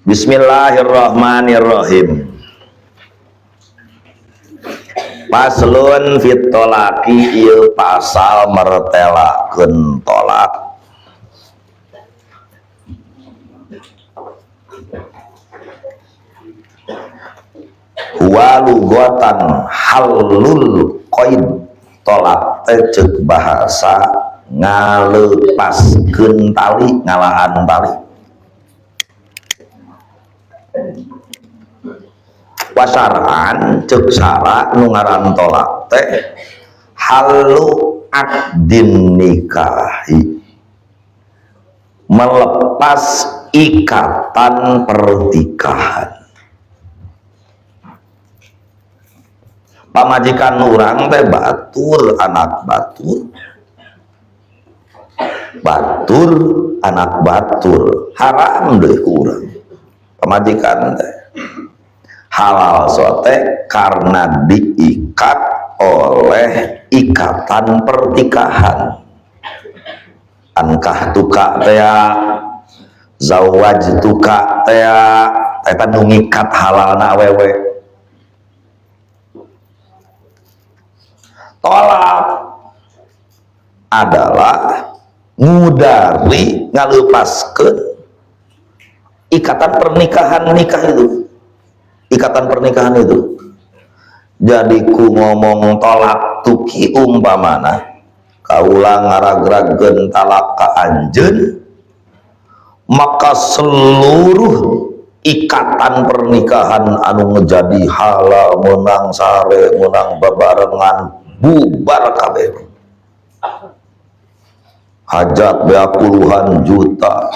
Bismillahirrahmanirrahim. Faslun fit tolaki, ieu pasal mertelakeun tolak. Huwa lughatan halul qaid, tolak teh ceuk bahasa ngalepaskeun tali, ngalahan tali. Wasaran ceuk sara nu ngaran tolak teh halu akdin nikahi, melepas ikatan pernikahan. Pamajikan urang teh batur anak batur, batur anak batur, haram deh urang pamajikan teh. Halal sote karena diikat oleh ikatan pernikahan. Ankah tuka tea, zawaj tuka tea, eta nu ngikat halalna awewe. Tolak adalah ngudari, ngalepaskeun ikatan pernikahan nikah itu, ikatan pernikahan itu. Jadi ku ngomong tolak tuki umpamana kaula ngaragrageun talak ka anjeun, maka seluruh ikatan pernikahan anu ngejadi halal, menang sare, menang babarengan, bubar kabeh. Hajat bea puluhan juta,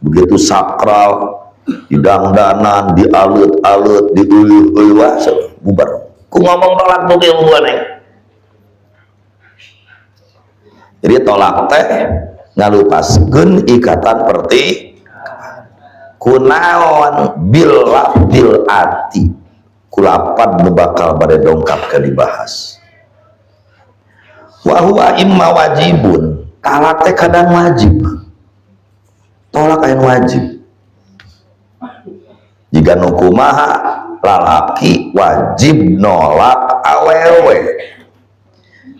begitu sakral, didangdanan, dialut-alut, diuyuh-uyuh, bubar. Ku ngomong tolak tuh kieu buane. Jadi tolak teh ngalupaskeun ikatan pernikahan. Kunaon bil bil ati, kulapan nu bakal bade dongkap ke dibahas. Wa huwa imma wajibun, talak teh kadang wajib. Tolak aya wajib. Jika nu kumaha lalaki wajib nolak awewe.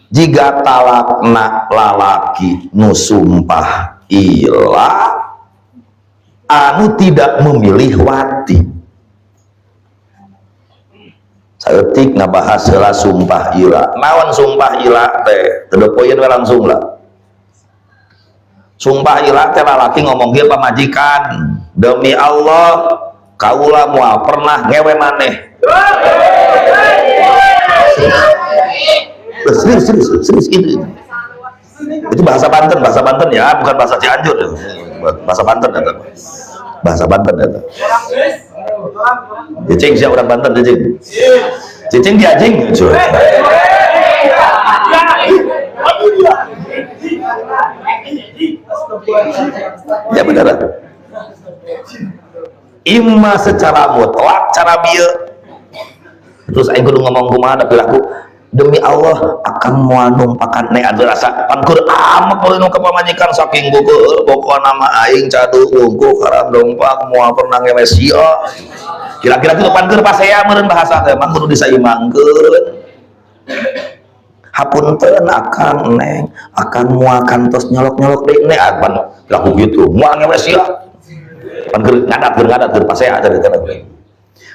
Jika talakna lalaki nu sumpah ila anu tidak memilih wati. Saeutik ngabahas heula sumpah ila. Naon sumpah ila teh? Teu poeun we langsung lah. Sumpah ila teh lalaki ngomong kieu pamajikan, demi Allah kaula moal pernah ngewe maneh. Serius, serius, serius itu. Itu bahasa Banten, bahasa Banten ya, bukan bahasa Cianjur. Bahasa Banten ya, bahasa Banten ya. Cicing siapa orang Banten cicing? Cicing diajing. Ya benar. Imma secara mutlak cara bieu. Terus aing kudu ngomong kumaha da piraku, demi Allah akan moal numpakan nek atuh rasa pan keur amek meuli nu ka pamajikan saking gugeul pokona mah aing cadu wungku karam dompak moal pernah ngewe sia. Kira-kira kitu pan keur pasea meureun bahasa teh mah kudu disaimangkeun. Hapunten akang neng, akang moal kantos nyolok-nyolok deui nek pan laku kitu moal ngewe sia. Pan keur ngadat keur ngadat keur pasea carita teh.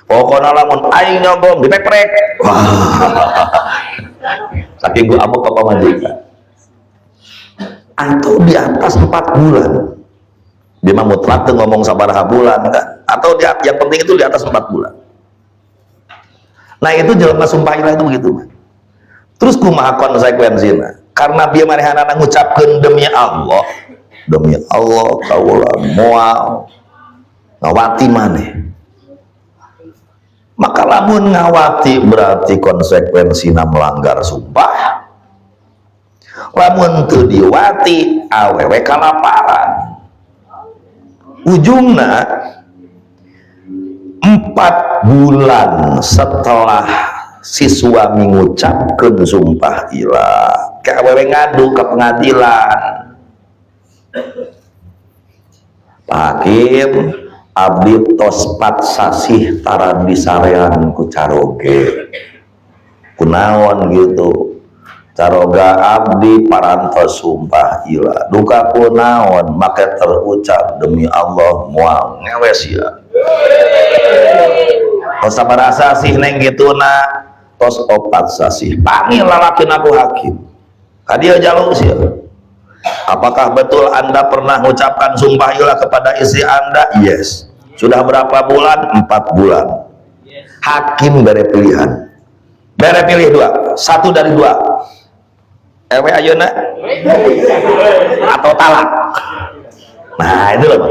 Pokona lamun aing nyogong dipeprek. Wah. Saking gua amuk ka pamajikan. Atau di atas 4 bulan. Dia mah mutlak tuh ngomong sabaraha bulan kan. Atau di, yang penting itu di atas 4 bulan. Nah itu jelema sumpah ilah itu begitu. Terus kumaha konsekuensina? Karena bieu manehanana ngucapkeun demi Allah, demi Allah kaula moal ngawati maneh. Maka lamun ngawati berarti konsekuensina melanggar sumpah. Lamun teu diwati awewe kalaparan. Ujungna 4 bulan setelah si suami ngucapkeun sumpah ilah, ke awewe ngadu ke pengadilan. Pak Hakim, Abdi tos 4 sasih tara disarean ku caroge. Kunaon gitu? Caroga abdi parantos sumpah ila. Duka kunaon make terucap demi Allah moal ngewe sia. Tos sabaraha sasih neng gituna? Tos 4 sasih. Panggil lalaki ku hakim. Kadieu jaluk sia. Apakah betul Anda pernah mengucapkan sumpah ilah kepada istri Anda? Yes. Sudah berapa bulan? 4 bulan. Hakim beri pilihan. Beri pilih 2. 1 dari 2. Ewe ayeuna atau talak. Nah, itu loh, Pak.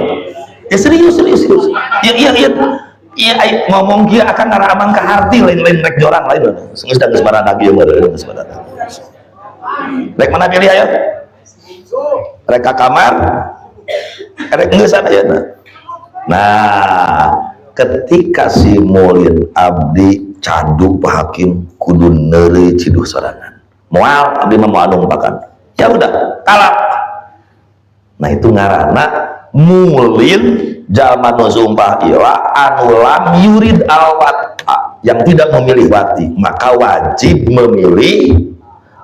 Ya serius, serius, serius. Ya iya iya. Iya, ngomong kieu akan ngaramang ke hati lain-lain rek jorang lain. Geus da geus baradag ieu mah geus baradag. Rek mana pilih ayo? Rek ka kamar? Rek geus ayeuna. Nah, ketika si mulin abdi cadu Pak Hakim kudu neuri ciduh sorangan. Moal abdi mah moal nungpakan. Ya udah, talak. Nah, itu ngaranna mulin jalma nu sumpah ila anu lam yurid al wat'a, yang tidak memilih wati, maka wajib memilih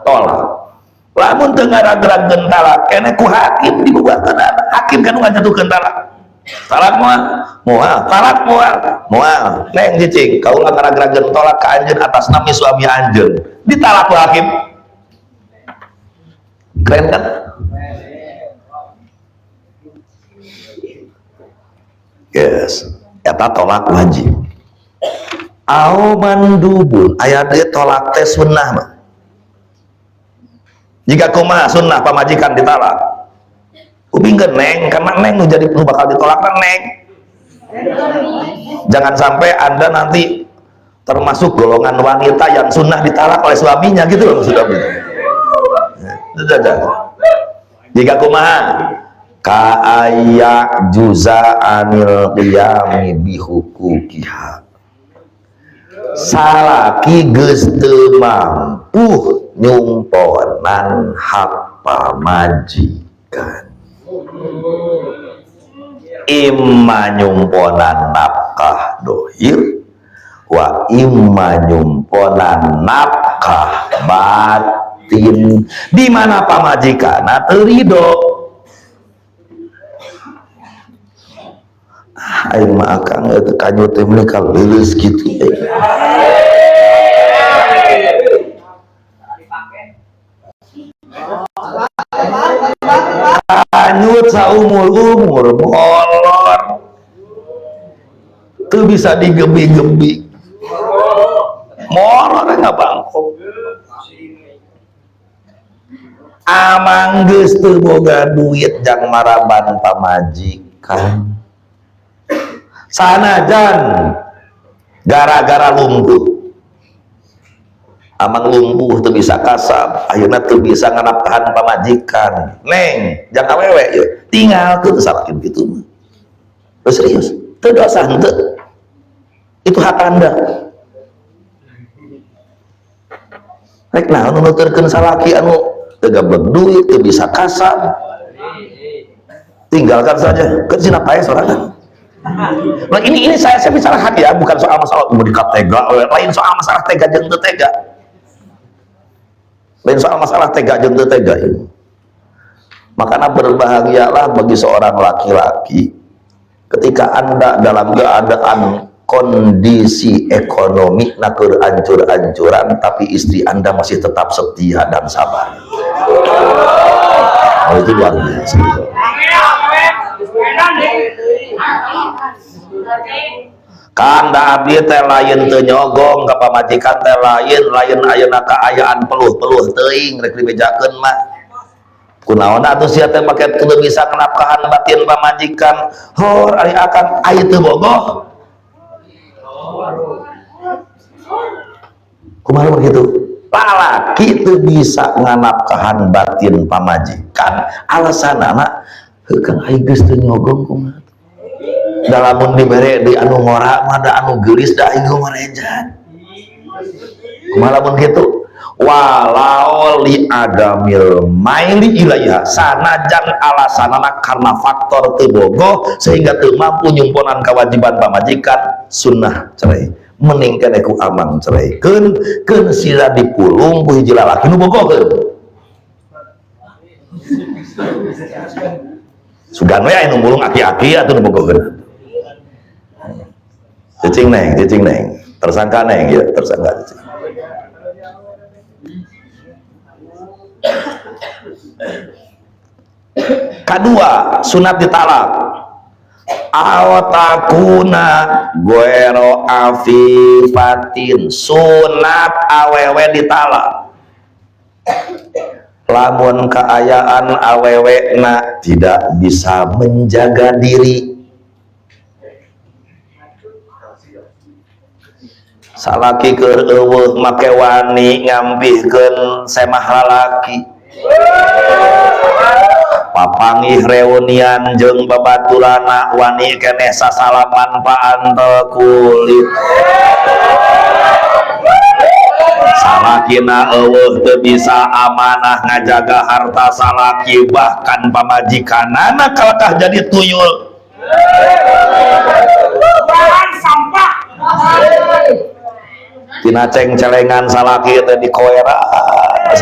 tolak. Lamun teu ngaragragkeun talak keneh ku hakim dibubarkeun. Hakim kan ngajatuhkeun talak. Talak moal, moal, talak moal, moal. Neng cicing, kaula ngaragragkeun tolak ka anjeun atas nami suami anjeun. Ditalak ku hakim. Keren kan? Yes, eta tolak wajib. Au mandubun, aya deui tolak teh sunnah mah. Jika kumaha sunnah pamajikan ditalak. Kupingkeun neng, karena neng nu jadi nu bakal ditolak neng. Jangan sampai Anda nanti termasuk golongan wanita yang sunnah ditalak oleh suaminya gitu loh maksudnya. Jika kumaha kaaya juza anil qiyami bihuquqiha, salaki geus teu mampu nyumponan hak pamajikan, imma nyumponan nafkah dohir wa imma nyumponan nafkah batin, di mana pamajikanna teu ridho. Aing mah akang teu kanyut teh meuni kaleuleus kitu. Kanyut saumur-umur molor teu bisa digebi-gebi. Molor nggak bangkok. Amang geus teu boga duit jang maraban pamajikan. Sanajan gara-gara lumpuh, amang lumpuh teu bisa kasab, ayeuna teu bisa nganapkahan pamajikan. Neng, jang awewe ye, tinggalkeun salakin kitu mah. Terus serius, teu dosa henteu. Itu hak Anda. Rek naon nu nuturkeun salaki anu teu gablek duit, teu bisa kasab. Tinggalkan saja, keun sina pae sorangan. Nah, ini saya bicara hak ya, bukan soal masalah mau dikatega, lain soal masalah tega jeung teu tega. Lain soal masalah tega jeung teu tega ini. Makanya berbahagialah bagi seorang laki-laki ketika Anda dalam keadaan kondisi ekonomi nakur ancur-ancuran, tapi istri Anda masih tetap setia dan sabar. Oh, itu luar biasa. Kang da abdi teh lain teu nyogong ka pamajikan teh lain, lain ayeuna kaayaan peluh-peluh teuing rek dibejakeun mah. Kunaon atuh sia teh make teu bisa ngenapkahan batin pamajikan. Hor ari akang aya teu bogoh. Kumaha begitu? Lalaki teu bisa nganapkahan batin pamajikan, alasanana heuh Kang aing geus teu nyogong kumaha. Dalamun dibere di anu ngora mah da anu geulis da aing ngorejan. Kumaha lamun kitu? Walau li adamil maili ilaiha, sanajan alasanana karena faktor teu bogoh sehingga teu mampu nyumponan kewajiban pamajikan, sunnah cerai. Mending keneh ku amang ceraikeun, keun sila dipulung ku hiji lalaki nu bogoheun. Sugan we aya nu mulung aki-aki atuh nu bogoheun. Cicing neng, tersangka neng ya, tersangka cicing. Kedua, sunat ditalak. Awatakuna goero afifatin, sunat awewe ditalak. Lamun keayaan awewe na tidak bisa menjaga diri, salaki keur eueuh make wani ngampihkeun semah lalaki, papangih reunian jeung babaturana wani keneh sasalaman paantel kulit, salakina eueuh teu bisa amanah ngajaga harta salaki, bahkan pamajikanana kalakah jadi tuyul. Sampah. Tina ceng-celengan salaki teh dikoeraan.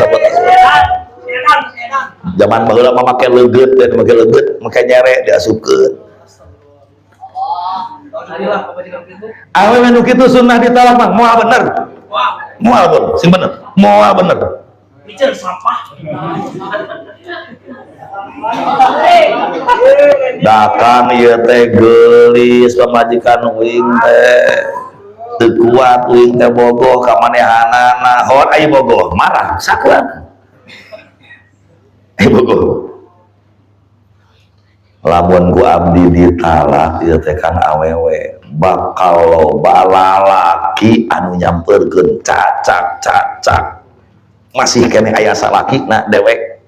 Zaman baheula mah make leugeut teh, make leugeut, make nyere diasupkeun. Awewe nu kitu sunnah ditalak mah moal bener. Moal bener, sing bener. Moal bener. Micen sampah. Dakang ieu teh geulis pamajikan uing teh. Teu kuat uing teh bogoh ka manehanana. Hor aya bogoh, marah sakuat. Bogoh. Lamun ku abdi ditalak ieu teh kang awewe bakal loba lalaki anu nyamperkeun cacak-cacak. Masih keneh aya salakina dewek.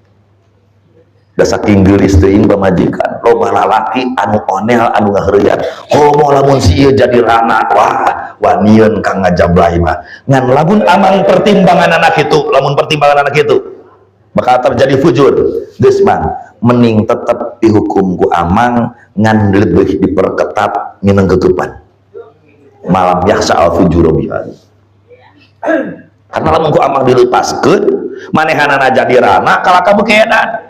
Da saking geulis teuing pamajikan, loba lalaki anu onel anu ngaheureyan. Komo lamun si ieu jadi rana, wah wanieun kang ngajablay mah. Ngan lamun amang pertimbangan anak itu, lamun pertimbangan anak itu bakal terjadi fujur. Geus mang, mending tetep dihukum ku amang ngan lebih diperketat mineng kekepan. Malam yaksa al fujur biha. Karena lamun ku amang dilepaskeun, manehanana jadi rana kalakah beuki edan.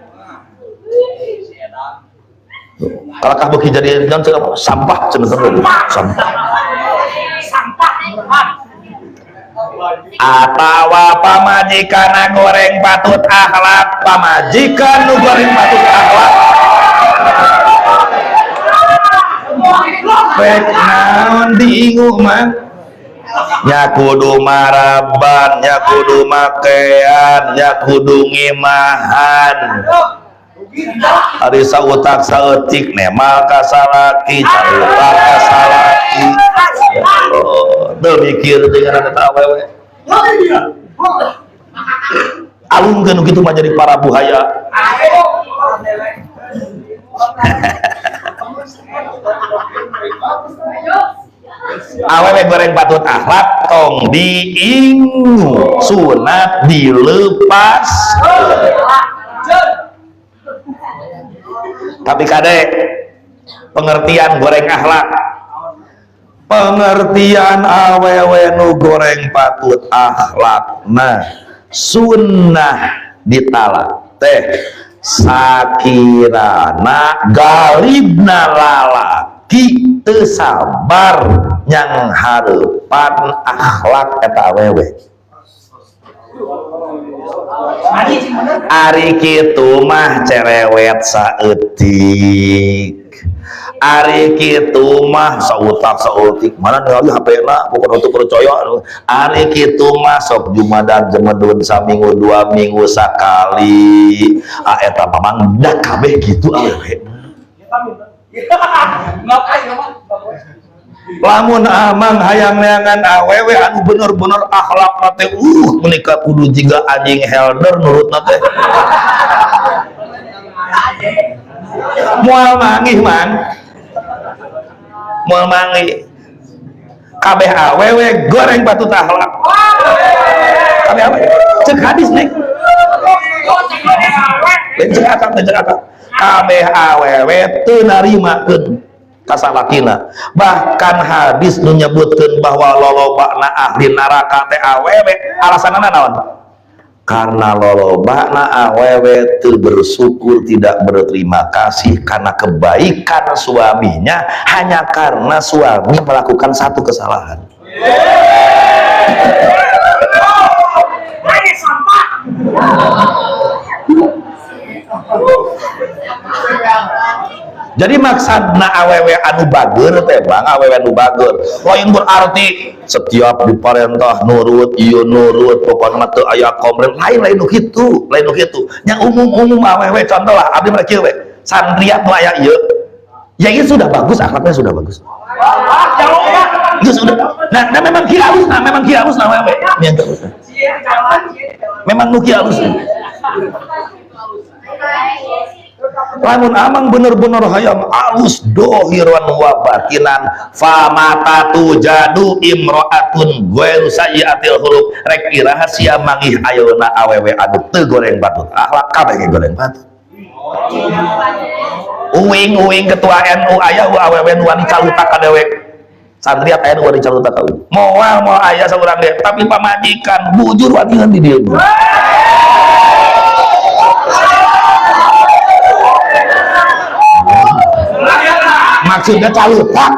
Kalakah beuki jadi sampah cenah sampah. Sampah. Atawa pamajikan goreng patut akhlak, pamajikan nu goreng patut akhlak. Rek naon diingu mah? Nya kudu maraban, nya kudu makean, nya kudu ngimahan. Ari sautak saeutik nemal ka salaki, carita ka salaki. Oh, teu mikir dengan eta awewe. Alungkeun nu kitu mah jadi para buhaya. Awewe goreng patut akhlak tong diingu, sunat dilepas. Tapi kadek pengertian goreng akhlak, pengertian awewe nu goreng patut akhlak, nah sunnah ditalak teh sakirana galibna lalaki teu sabar nyang hareupan akhlak eta awewe. Ari kitu mah cerewet saeutik, ari kitu mah sautak saeutik, mana ningali HP-na pokona teu percaya. Ari kitu mah sok jumadan jemedun saminggu dua minggu sakali. Ah eta mamang da kabeh kitu awewe. Lamun amang hayang neangan awewe anu bener-bener akhlakna teh menika kudu jiga anjing helder nurutna teh. Moal mangih mang. Moal mangih. Kabeh awewe goreng patut akhlak. Kabeh awewe. Cek hadis neng. Lain cek akang, lain cek akang. Kabeh awewe teu narimakeun ka salakina. Bahkan hadis nu nyebutkeun bahwa lolobana ahli neraka teh awewe, alasanana naon? Karena lolobana awewe teu bersyukur, tidak berterima kasih karena kebaikan suaminya, hanya karena suami melakukan satu kesalahan. Jadi maksudna awewe anu bager teh bang, awewe anu bager lain berarti setiap diparentah nurut, ieu nurut, pokokna mah teu aya komplain, lain-lain nu kitu, lain nu kitu. Nya umum-umum awewe contoh lah, abdi mah kieu we, santriat nu aya ieu. Ya ieu sudah bagus, akhlaknya sudah bagus. Itu sudah. Nah, memang kieu alus, nah memang kieu alus nah awewe. Memang nu kieu alus. Lamun amang bener-bener hayang alus dohiran wa batinan, famata tujadu imro'atun ghairu sayyi'atil khuluq, rek iraha sia mangih ayeuna awewe anu teu goreng batut akhlak, kabeh ge goreng batut. Uing-uing ketua NU aya awewe nu wani calutak ka dewek, santriat aya nu wani calutak ka uing, moal moal aya saurang ge, tapi pamajikan bujur wanian di dieu. Maksudnya calutak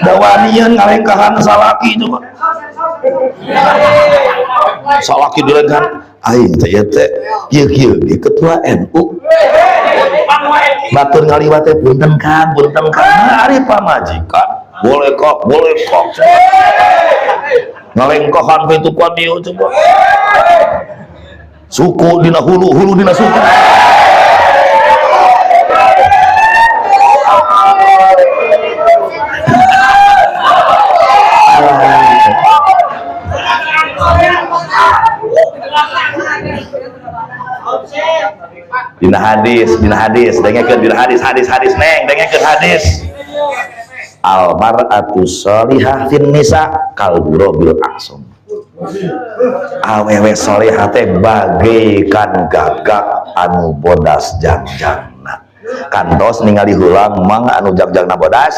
dawanian ngalengkahan salaki coba, salaki dilengkahan aing teh ieu teh kieu kieu ketua NU batur ngaliwat teh punten Kang, punten Kang, ari pamajikan boleh kok, boleh kok ngalengkahan kitu ka dieu coba, suku dina hulu, hulu dina suku. Dina hadis, dina hadis, dengekeun dina hadis, hadis, hadis neng, dengekeun hadis. Al mar'atu sholihah fin nisa kal ghurabil a'sam. Awewe sholihah teh bagaikan gagak anu bodas jangjangna. Kantos ningali heulang mang anu jangjangna bodas?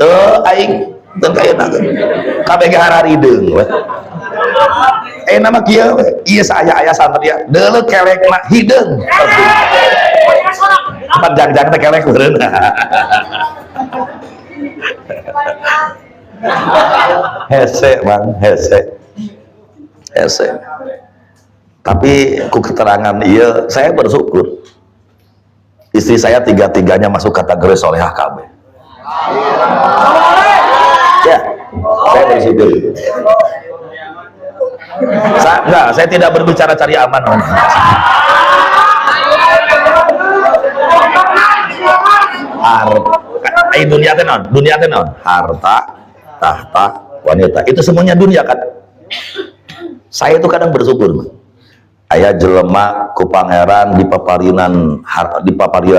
Teu aing teu kayeuna kabeh ge hararideung we. Nama kieu we, ieu saaya-aya santri deuleu kelekna hideung. Tempat jangjang teh kelek meureun. Hese bang, hese. Hese. Tapi ku keterangan ieu saya bersyukur. Istri saya tiga-tiganya masuk kategori solehah kabeh. Ya, saya bersyukur. Enggak, saya tidak berbicara cari aman. Harta, dunia teh naon? Dunia teh naon? Harta, tahta, wanita. Itu semuanya dunia kan. Saya itu kadang bersyukur, man. Aya jelema ku pangeran di paparinan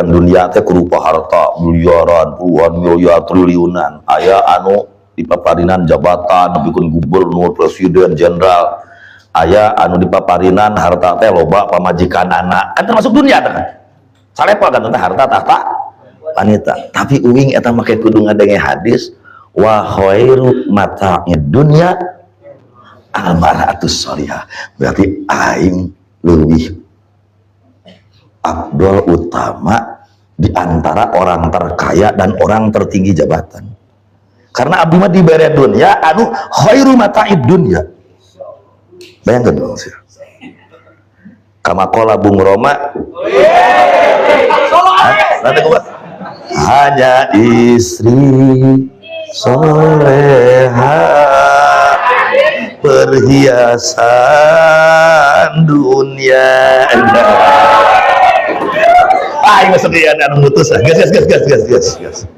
dunia teh kurupa harta miliaran, puluhan miliar, triliunan. Aya anu di paparinan jabatan nepikeun gubernur, presiden, jenderal. Aya anu di paparinan harta teh loba pamajikan anak, kan termasuk dunia teh kan. Salepel kan tentang harta, tahta, wanita. Tapi uing eta make kudu ngadenge hadis wa khairu mata'id dunya al mar'atus sholihah. Berarti aing leuwih abdol utama di antara orang terkaya dan orang tertinggi jabatan. Karena abdi mah dibere dunia anu khairu mata'id dunya. Bayangkan dong sih. Kama qala Bung Roma. Hanya istri soleha perhiasan dunia. Ah, ini sekian anu mutus. Gas gas gas gas gas gas.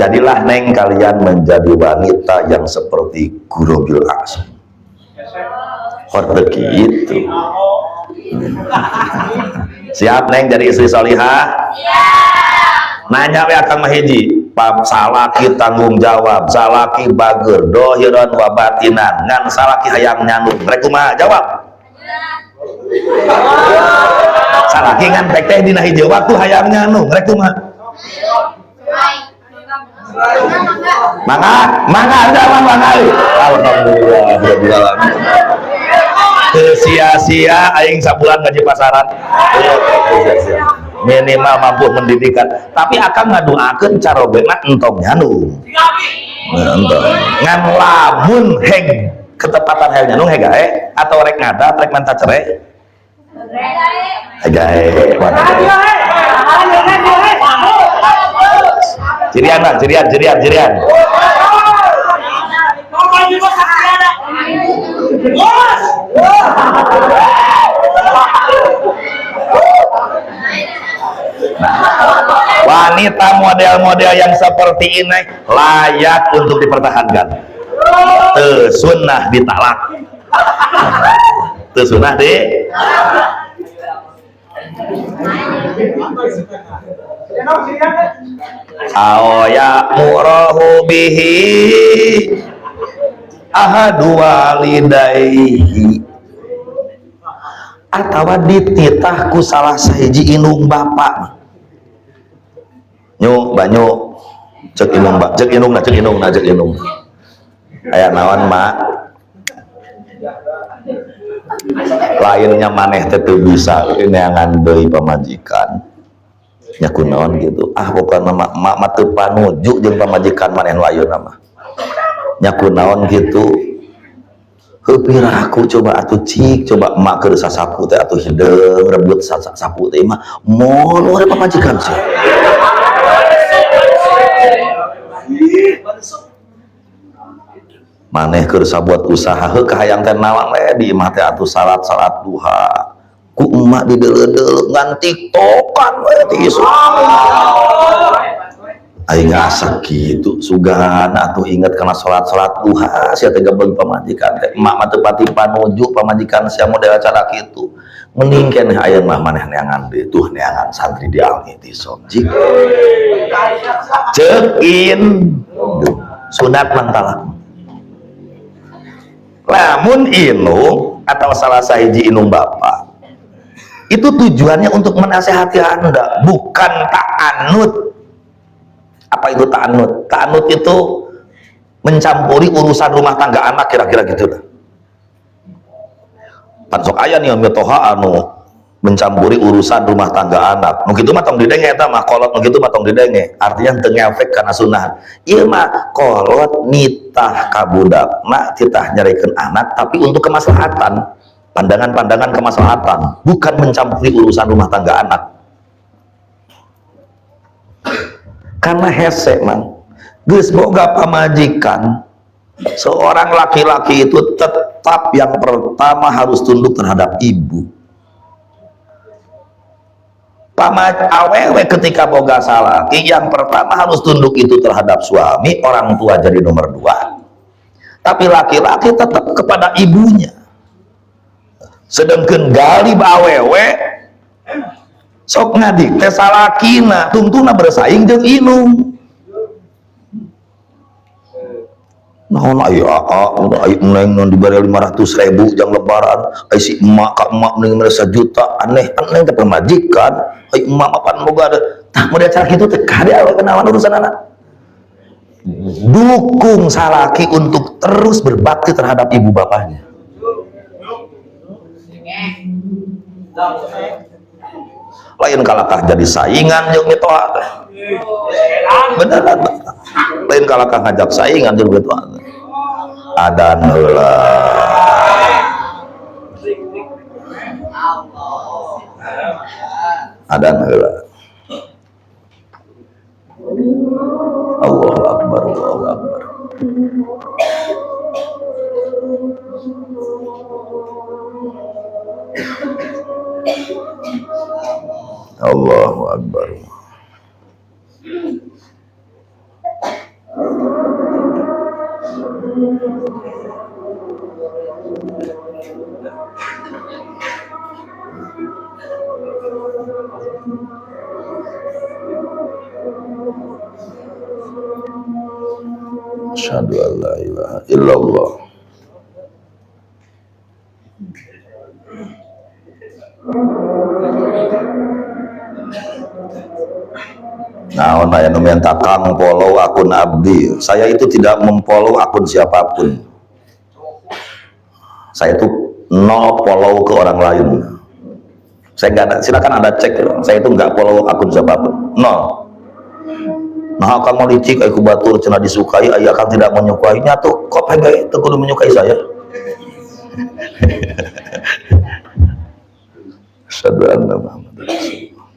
Jadilah neng kalian menjadi wanita yang seperti Gurobil A'sam. Hor begitu. Siap neng jadi istri solihah? Nanya we akang mah hiji, Salaki tanggung jawab, salaki bager, dohiran wa batinan, ngan salaki hayang nyandung. Rek kumaha? Jawab. Salaki ngan pek teh dina hiji waktu hayang nyandung, rek kumaha? Mangga, mangga jawab mangga. Alhamdulillah rabbil alamin. Teu sia-sia aing sabulan ngaji pasaran. Sia-sia. Minimal mampu mendidikan, tapi akang ngadoakeun carobena entong nyandung. Entong. Ngan lamun heng ketepatan hel nyandung heg gae atau rek ngadat rek manta cerai. Heg gae. Cirian bang, cirian, cirian, cirian. Nah, wanita model-model yang seperti ini layak untuk dipertahankan. Teu sunnah ditalak. Teu sunnah di. Aoya murahu bihi ahadu walidayhi atawa dititah ku salah sahiji indung bapak. Nyu banyu cek indung bak, cek indung na, cek indung na, cek indung. Aya naon mak? Lainnya maneh teh teu bisa neangan deui pamajikan. Nya kunaon gitu. Ah pokona mak mak mah teu panuju jeung pamajikan maneh nu ayeuna mah. Nya kunaon gitu. Heuh piraku coba atuh cik, coba emak keur sasapu teh atuh hideung rebut sasapu teh mah molor pamajikan sih. Maneh keur sabuat usaha heuh kahayang teh naon we di imah teh atuh salat-salat duha. Ku emak dideuleu-deuleu ngan tiktokan we ti isuk. Aing asa kitu sugan atuh inget kana salat-salat duha sia teh gebeg pamajikan teh emak mah teu pati panuju pamajikan sia model cara kitu. Mending keneh aya mah maneh neangan deui tuh neangan santri di Al-I'tisam jik. Ceuk indung sunat mah talak. Lamun indung atau salah sahiji indung bapak itu tujuannya untuk menasehati Anda, bukan ta'anut. Apa itu ta'anut? Ta'anut itu mencampuri urusan rumah tangga anak, kira-kira gitu lah. Pan sok aya nih mitoha anu mencampuri urusan rumah tangga anak. Nu kitu mah tong didenge eta mah kolot, nu kitu mah tong didenge. Artinya teu ngefek kana sunnah. Ieu mah kolot nitah ka budakna, titah nyarekeun anak tapi untuk kemaslahatan, pandangan-pandangan kemaslahatan, bukan mencampuri urusan rumah tangga anak. Karena hese man, geus boga pamajikan, seorang laki-laki itu tetap yang pertama harus tunduk terhadap ibu. Awewe ketika boga salaki yang pertama harus tunduk itu terhadap suami, orang tua jadi nomor dua. Tapi laki-laki tetap kepada ibunya. Sedangkan galib awewe sok ngadik teh salakina tungtuna bersaing jeung indung. Naon aya aa, aya neng non diberi 500.000 jang lebaran, aya si emak ka emak mending mere 1 juta, aneh neng teh pamajikan, aya emak mapan boga ada. Tah model cara kitu teh kade awe kenalan urusan anak. Dukung salaki untuk terus berbakti terhadap ibu bapaknya. Lain kalakah jadi saingan jeung mitoha teh. Beneran lain kalakah ngajak saingan jeung mitoha teh. Adan heula. Adan heula. Allahu akbar, Allahu akbar. Allahu akbar. Asyhadu an la ilaha illallah. Nah, aya nu minta Kang follow akun abdi. Saya itu tidak memfollow akun siapapun. Saya itu nol follow ke orang lain. Saya nggak ada, silakan Anda cek. Saya itu nggak follow akun siapapun. Nol. Nah, kamu licik, aku batur, cenah disukai, ayah kan tidak menyukainya tuh, kok pengen itu kudu menyukai saya? Asyhadu anna Muhammadar Rasulullah.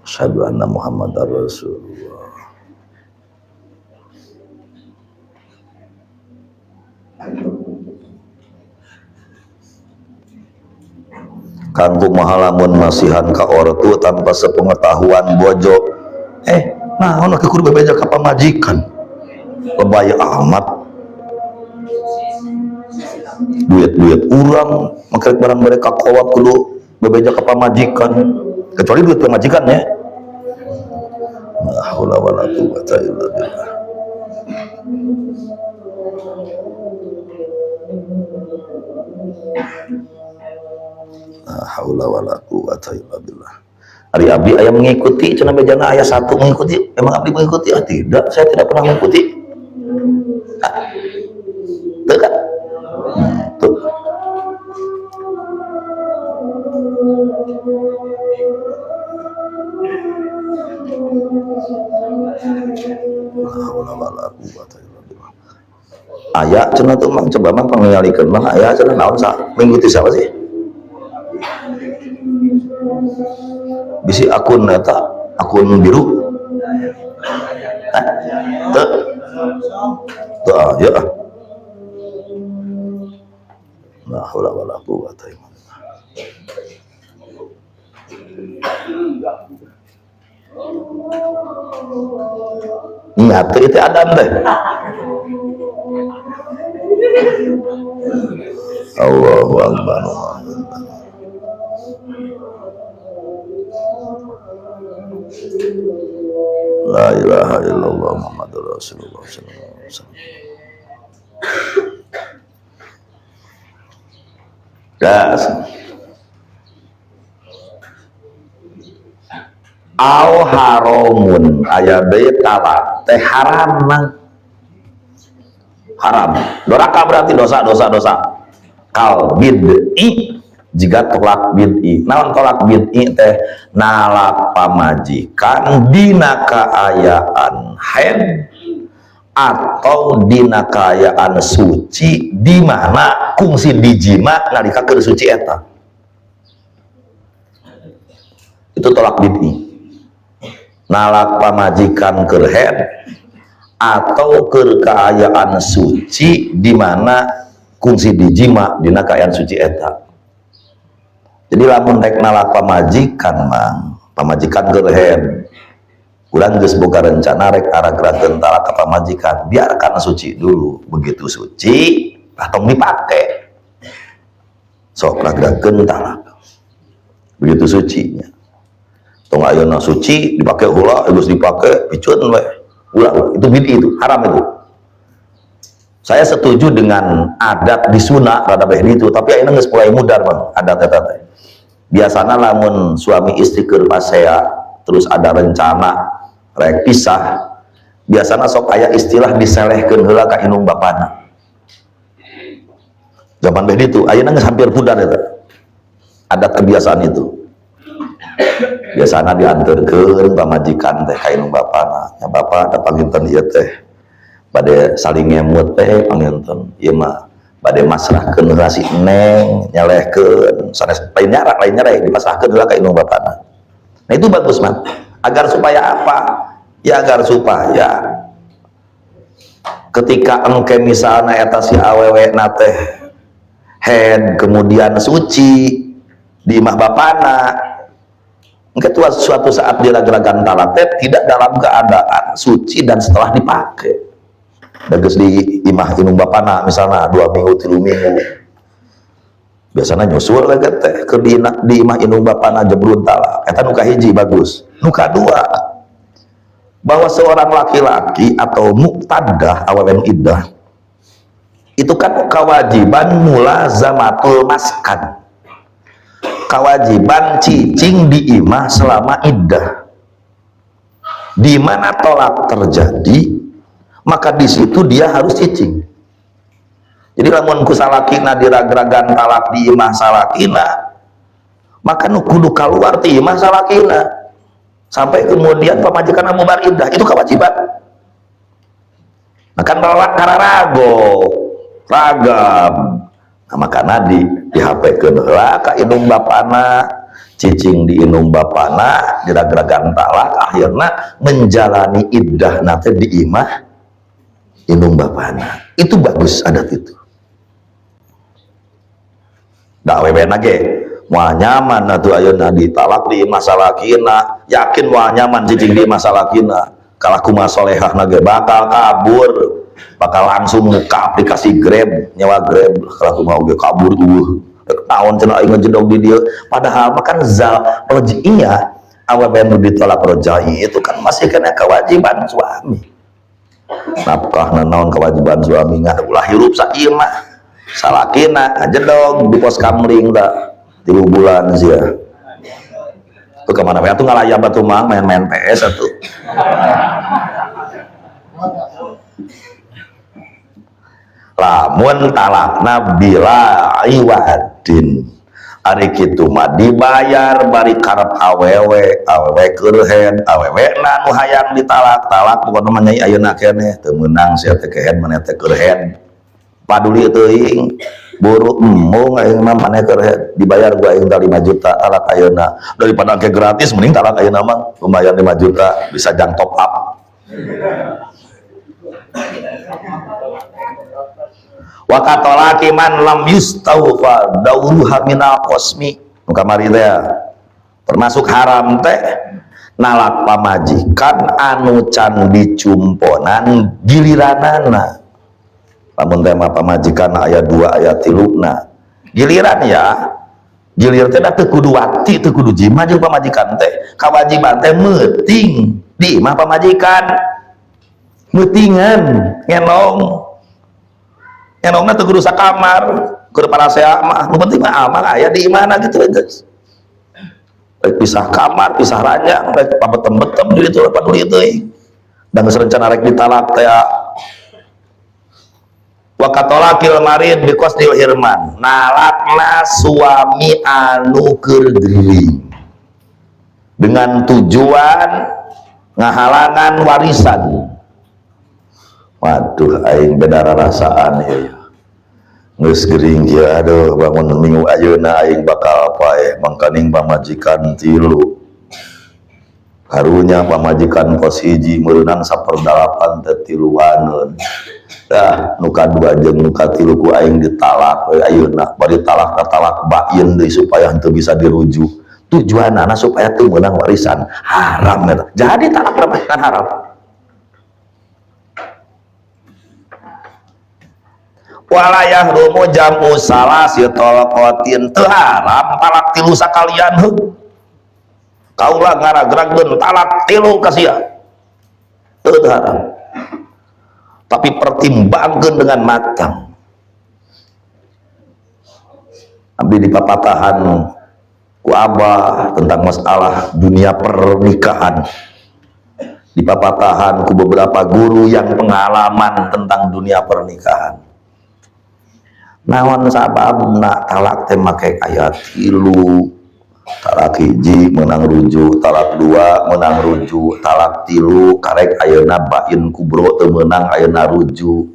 Asyhadu anna Muhammadar Rasulullah. Kang kumaha lamun masihan ka ortu tanpa sepengetahuan bojo. Nah, ono kudu bebeja ka pamajikan. Lebay amat. Duit-duit urang make barang mereka kolot kudu bebeja ka pamajikan. Kecuali duit pamajikan ya. La haula wala quwwata illa billah. La haula wala quwwata illa billah. Ari abdi aya mengikuti cenah bejana aya satu mengikuti, emang abdi mengikuti? Ah tidak, saya tidak pernah mengikuti. Ah. Tuh kan? Tuh. La haula wala quwwata illa billah. Aya cenah tuh mang coba mang pangingalikeun mah aya cenah naon sa mengikuti siapa sih? Bisi akun eta akun biru. Teu. Teu ya. La haula wala quwwata illa billah. Niat itu adam teh. Allahu akbar. La ilaha illallah Muhammadur Rasulullah sallallahu alaihi wasallam. Gas. Au haramun aya deui talak teh haram mang. Haram. Doraka berarti dosa dosa dosa. Kal bid'i jika tolak bid'i. Naon tolak bid'i teh nalak pamajikan dina kaayaan haid atau dina kaayaan suci di mana kungsi dijima nalika keur suci eta. Itu tolak bid'i. Nalak pamajikan keur haid atau keur kaayaan suci di mana kungsi dijima dina kaayaan suci eta. Jadi lamun rek nalak pamajikan mang, pamajikan keur haid. Urang geus boga rencana rek arag-arageun talak ka pamajikan, biarkan suci dulu. Begitu suci, tah tong dipake. Sok rag-ragkeun talak. Begitu sucinya. Tong ayeuna suci dipake heula, geus dipake piceun we. Ulah, itu bid'i itu, haram itu. Saya setuju dengan adat di sunnah rada beh itu, tapi ayeuna geus mulai mudar bang adat eta teh. Biasana lamun suami istri keur pasea terus ada rencana rek pisah, biasana sok aya istilah diselehkeun heula ka indung bapana. Zaman beh ditu ayeuna geus hampir pudar eta. Adat kebiasaan itu. Biasana dianterkeun pamajikan teh ka indung bapana. Nya bapa da panginten ieu teh bade saling ngemut teh panginten ieu mah bade masrahkeun heula si neng nyelehkeun sanes lain nyarak lain nyereh dipasrahkeun heula ka indung bapana. Nah itu bagus man, agar supaya apa? Ya agar supaya ketika engke misalna eta si awewe na teh head kemudian suci di imah bapana, engke tuh suatu saat dirag-ragan talak teh tidak dalam keadaan suci dan setelah dipakai. Bagus di imah indung bapana misalnya 2 minggu 3 minggu Biasanya nyusul lagi teh ke di imah indung bapana jebrun talak. Eta nu kahiji bagus. Nu kadua, bahwa seorang laki-laki atau muqtaddah awewe iddah itu kan kewajiban mulazamatul maskan, kewajiban cicing di imah selama iddah. Di mana tolak terjadi, maka di situ dia harus cicing. Jadi lamun ku salakina diragragan talak di imah salakina, maka nu kudu keluar ti imah salakina sampai kemudian pamajikan bubar iddah, itu kewajiban. Nah, kan kararago ragam. Nah, makana di HP keun heula ka indung bapana, cicing di indung bapana, diragragan talak, akhirna menjalani iddah nate di imah indung bapana. Itu bagus adat itu. Da awewe ge moal nyaman atuh ayeuna ditalak di imah salakina, yakin moal nyaman cicing di imah salakina. Kalah kumaha solehahna ge bakal kabur, bakal langsung muka aplikasi Grab, nyewa Grab, kalah kumaha oge kabur eueuh. Rek naon cenah aing ngejedog di dieu, padahal mah kan zal raj'iyah, awewe nu ditolak raj'i itu kan masih kena kewajiban suami. Nafkah naon kewajiban suami, ngan ulah hirup saimah salakina ngajedog di pos kamling da 3 bulan sia. Tuh kemana we atuh ngalayap atuh mang main-main PS atuh. Lamun talakna bila iwadin, ari kitu mah dibayar bari karep awewe, awewe keur head, awewe na nu hayang ditalak, talak pokona mah nyai ayeuna keneh teu meunang sia teh kehead maneh teh keur head. Paduli teuing buru embung aing mah maneh keur head, dibayar gua aing 5 juta talak ayeuna. Daripada engke gratis mending talak ayeuna mah lumayan 5 juta bisa jang top up. Wa katolaki man lam yustawfa dauruha minal qasmi. Nu kamari teh termasuk haram teh nalak pamajikan anu can dicumponan giliranana. Lamun teh mah pamajikan aya 2 aya 3 giliran ya, gilir teh teu kudu wati, teu kudu jima jeung pamajikan teh. Kawajiban teh meuting di imah pamajikan, meutingan ngenong ngenongna teu kudu sakamar keur parasea mah, nu penting mah amal aya di imahna gitu geus. Rek pisah kamar, pisah ranjang, rek pabetem-betem di ditu paduli teuing. Da geus rencana rek ditalak teh. Wa katolakil marid bi qasdil hirman, nalakna suami anu keur gering dengan tujuan ngahalangan warisan. Waduh aing beda rarasaan ieu. Geus gering ieu, aduh bangun minggu ayeuna aing bakal paeh mangkaning pamajikan 3. Karunya pamajikan kos hiji meureunang 1/8 teh tiluaneun. Dah nu kadua jeung nu katilu ku aing ditalak we ayeuna, bari talak talak bain deui supaya henteu bisa dirujuk. Tujuanana supaya teu meunang warisan, haram eta. Jadi talak berapa kan haram. Wala yahrumu jam'u salasi talaqatin, teu haram talak 3 sakalian heuh. Kaula ngaragragkeun talak 3 ka sia. Teu haram. Tapi pertimbangkeun dengan matang. Abdi di papatahan ku abah tentang masalah dunia pernikahan. Di papatahan ku beberapa guru yang pengalaman tentang dunia pernikahan. Naon sababna talak teh make aya 3, talak 1 menang rujuk, talak 2 menang rujuk, talak 3 karek ayeuna bain kubro teu meunang ayeuna rujuk.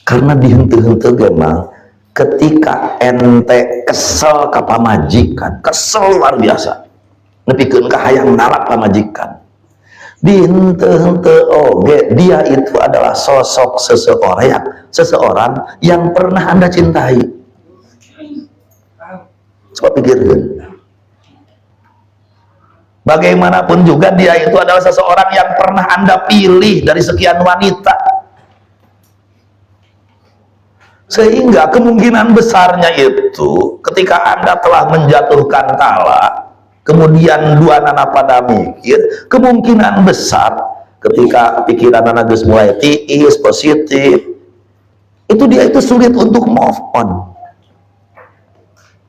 Karena dihenteu-henteu ge mah ketika ente kesel ka pamajikan, kesel luar biasa, nepikeun ka hayang nalak pamajikan, dihenteu-henteu oge dia itu adalah sosok seseorang yang pernah Anda cintai. Coba pikirkan. Bagaimanapun juga dia itu adalah seseorang yang pernah Anda pilih dari sekian wanita. Sehingga kemungkinan besarnya itu ketika Anda telah menjatuhkan talak, kemudian duanana pada mikir, kemungkinan besar ketika pikiran anak geus mulai tiis positif, itu dia itu sulit untuk move on.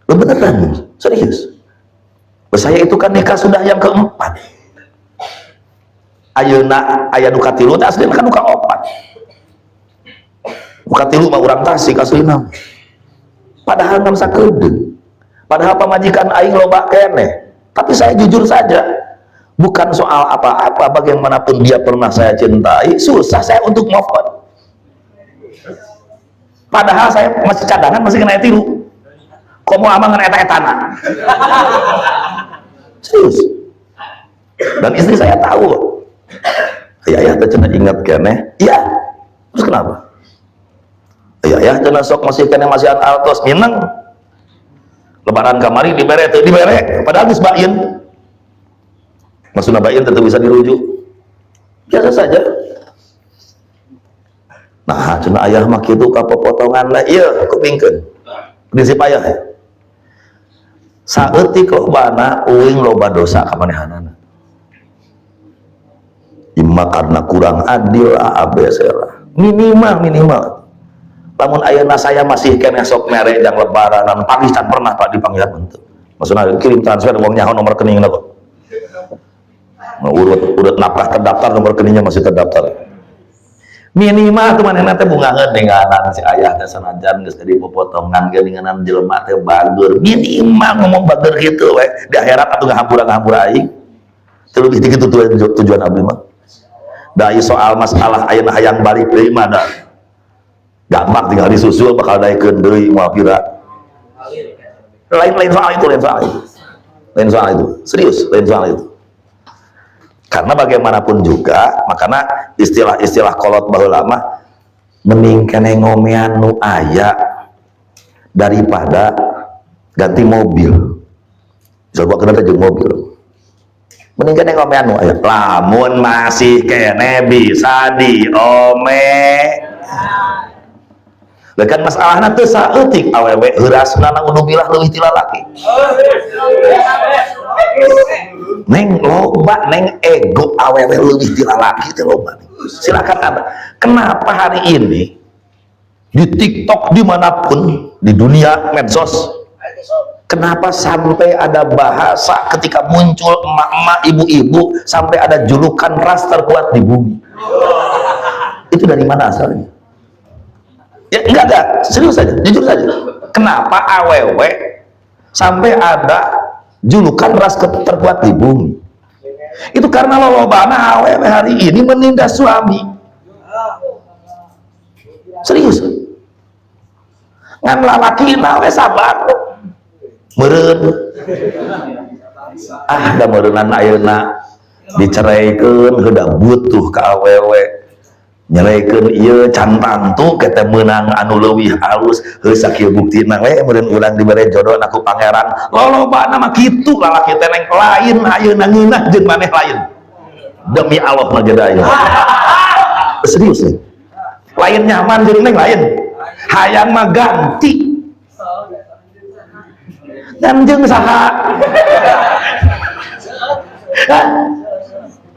Lo beneran, serius. Saya itu kan nikah sudah yang keempat. Ayeuna aya nu katilu teh, asli kan nu kaopat. Nu katilu mah urang Tasik aslina. Padahal ngan sakedeung. Padahal pamajikan aing loba keneh. Tapi saya jujur saja, bukan soal apa-apa, bagaimanapun dia pernah saya cintai, susah saya untuk move on. Padahal saya masih cadangan, masih kena tilu. Komo amang ngan eta-etana. Serius. Dan istri saya tahu. Ya ya teh cenah ingat keneh. Iya. Terus kenapa? Ya ya cenah sok masih keneh masih artos mineng. Lebaran kamari dibere teu dibere, padahal geus bain. Maksudna bain tetap bisa dirujuk. Biasa saja. Nah, cenah ayah mah kitu ka popotongan lah, ieu kupingkeun. Prinsip ayah ya. Saeutik lobana uing loba dosa ka manehanana. Imma karena kurang adil, A, B, C lah. Minimal, minimal. Lamun ayeuna saya masih keneh sok mere jang lebaranan, pagi can pernah, Pak, dipanggilan bentuk. Maksudnya kirim transfer uang, nyaho nomor rekeningna kok. Nah, urut urut nafkah terdaftar, nomor rekeningnya masih terdaftar. Minimal tuh manehna teh bungaheun ningalan si ayah teh, sanajan geus jadi popotongan ge ningalan jelema teh bager. Minimal ngomong bager gitu we di akhirat atuh ngahampura-ngahampura aing. Teu lebih dikit tujuan tujuan abdi mah. Da soal masalah ayeuna hayang balik deui mah da gampang, tinggal disusul bakal daekeun deui moal pira. Lain lain soal itu, lain soal itu. Lain soal itu. Serius, lain soal itu. Karena bagaimanapun juga, makanya istilah-istilah kolot baheula mah mending keneh ngomean nu aya daripada ganti mobil. Coba kena jeung mobil. Mending keneh ngomean nu aya. Lamun masih keneh bisa diome. Lah kan masalahna teu saeutik, awewe heurasna naudzubillah leuwih ti lalaki. Neng, loba, neng, ego awewe leuwih ti lalaki teh loba. Silakan Anda. Kenapa hari ini di TikTok, dimanapun di dunia medsos, kenapa sampai ada bahasa ketika muncul emak-emak, ibu-ibu, sampai ada julukan ras terkuat di bumi? Itu dari mana asalnya? Ya enggak, serius saja, jujur saja. Kenapa awewe sampai ada julukan ras terkuat di bumi? Itu karena lolobana awewe hari ini menindas suami. Serius. Ngan lalaki we sabar. Meureun. Ah, da meureunan ayeuna diceraikeun heuda butuh ka awewe. Nyeraikeun ieu can tangtu kita meunang anu leuwih halus, heuh sakieu buktina we meureun urang dibere jodoh ku pangeran. Lolobana mah kitu lalaki teh, neng, lain ayeuna ngeunah jeung maneh lain. Demi Allah mah jeda ayeuna. Serius nih. Lain nyaman jeung neng, lain. Hayang mah ganti. Dan jeung saha? Hah?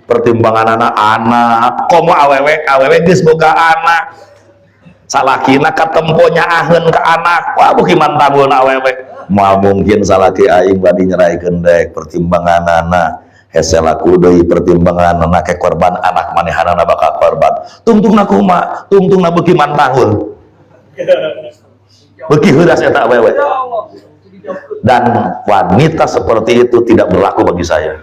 Pertimbangan anak-anak, komo awewe, awewe geus boga anak, salakina katempo nyaaheun ke anak, wah, beuki mantanggun awewe. Moal mungkin salaki aing bade nyeraikeun dek, pertimbangan anak hese laku deui, pertimbangan anak ke korban, anak manehanana bakal korban. Tungtungna kumaha? Tungtungna beuki mantangul, beuki heuras eta awewe. Dan wanita seperti itu tidak berlaku bagi saya.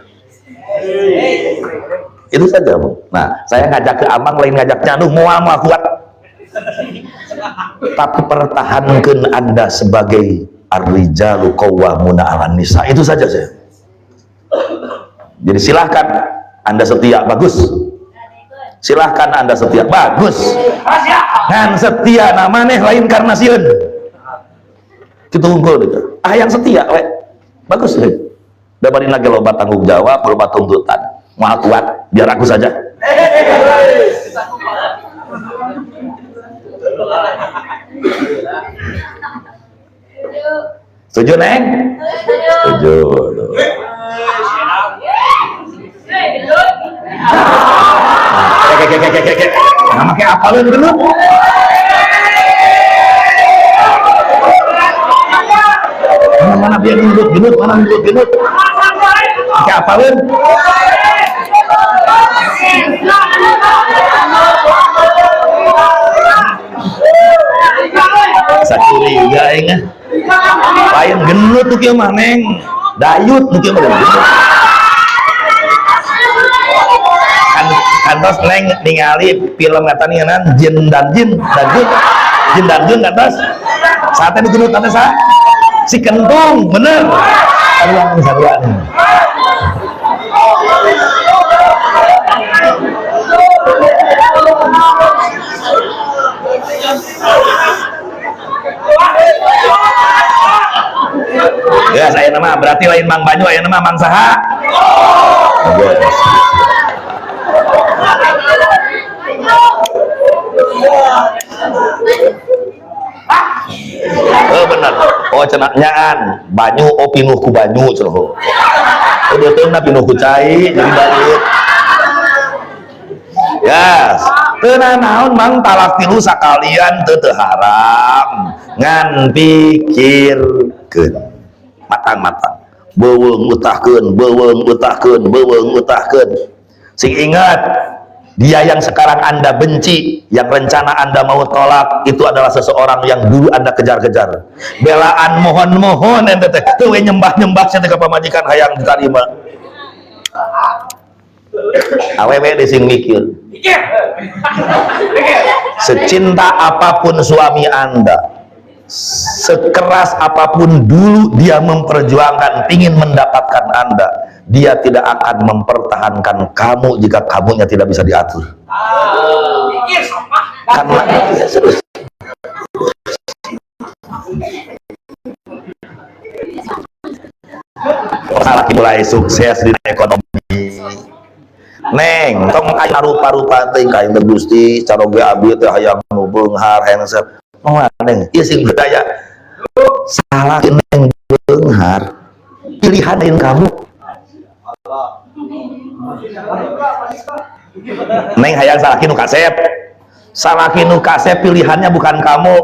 Itu saja, Bu. Nah, saya ngajak ke amang lain ngajak nyanuh, moal moal kuat, tapi pertahankan Anda sebagai ar-rijalu qawwamuna 'alan nisa, itu saja saya. Jadi silahkan Anda setia, bagus. Silahkan Anda setia, bagus. Ngan setia namanya lain karena sieun kitu unggul gitu. Ah, yang setia we bagus deh. Daripada lagi loba tanggung jawab, loba tuntutan, moal kuat, biar aku saja. Setuju, Neng? Setuju. Kek. Nah, make apa lu dulu? Mana biar gendut, mana gendut. Pakai apa lu? Curiga aing. Lain gendut tuh kieu mah, Neng. Dayut nu kieu mah gendut. Kantos Neng ningali film eta ngeunaan Jin dan Jin dan Jun. Jin dan Jun kantos. Saatnya nu gendut teh sa? Si Kentung, bener. Saruan. Ya, saya nama berarti lain Mang Banyu, aya nama Mang Saha. Yes. Oh bener. Oh cenah nyaan banyu oh pinuh ku banyu cenah. Oh beuteungna pinuh ku cai jadi balik. Yes. Teu naon Mang talak tilu sakalian teu teu haram ngan pikirkeun matang-matang. Beuweung utahkeun, beuweung utahkeun, beuweung utahkeun. Sing ingat, dia yang sekarang Anda benci, yang rencana Anda mau tolak, itu adalah seseorang yang dulu Anda kejar-kejar. Belaan mohon-mohon ente teh, teu we nyembah-nyembah sia teh ka pamajikan hayang ditarima. Awewe deui sing mikir. Secinta apapun suami Anda, sekeras apapun dulu dia memperjuangkan ingin mendapatkan Anda, dia tidak akan mempertahankan kamu jika kamunya tidak bisa diatur. Karena ya, serius. Laki mulai sukses di ekonomi. Neng, tong aya rupa-rupa teh ka aing Gusti, caroge abdi teh hayang nu beunghar handsome. Oh, neng, ieu sing berdaya. Salah neng beunghar. Pilihan lain kamu. Neng hayang salaki nu kasep. Salaki nu kasep pilihannya bukan kamu.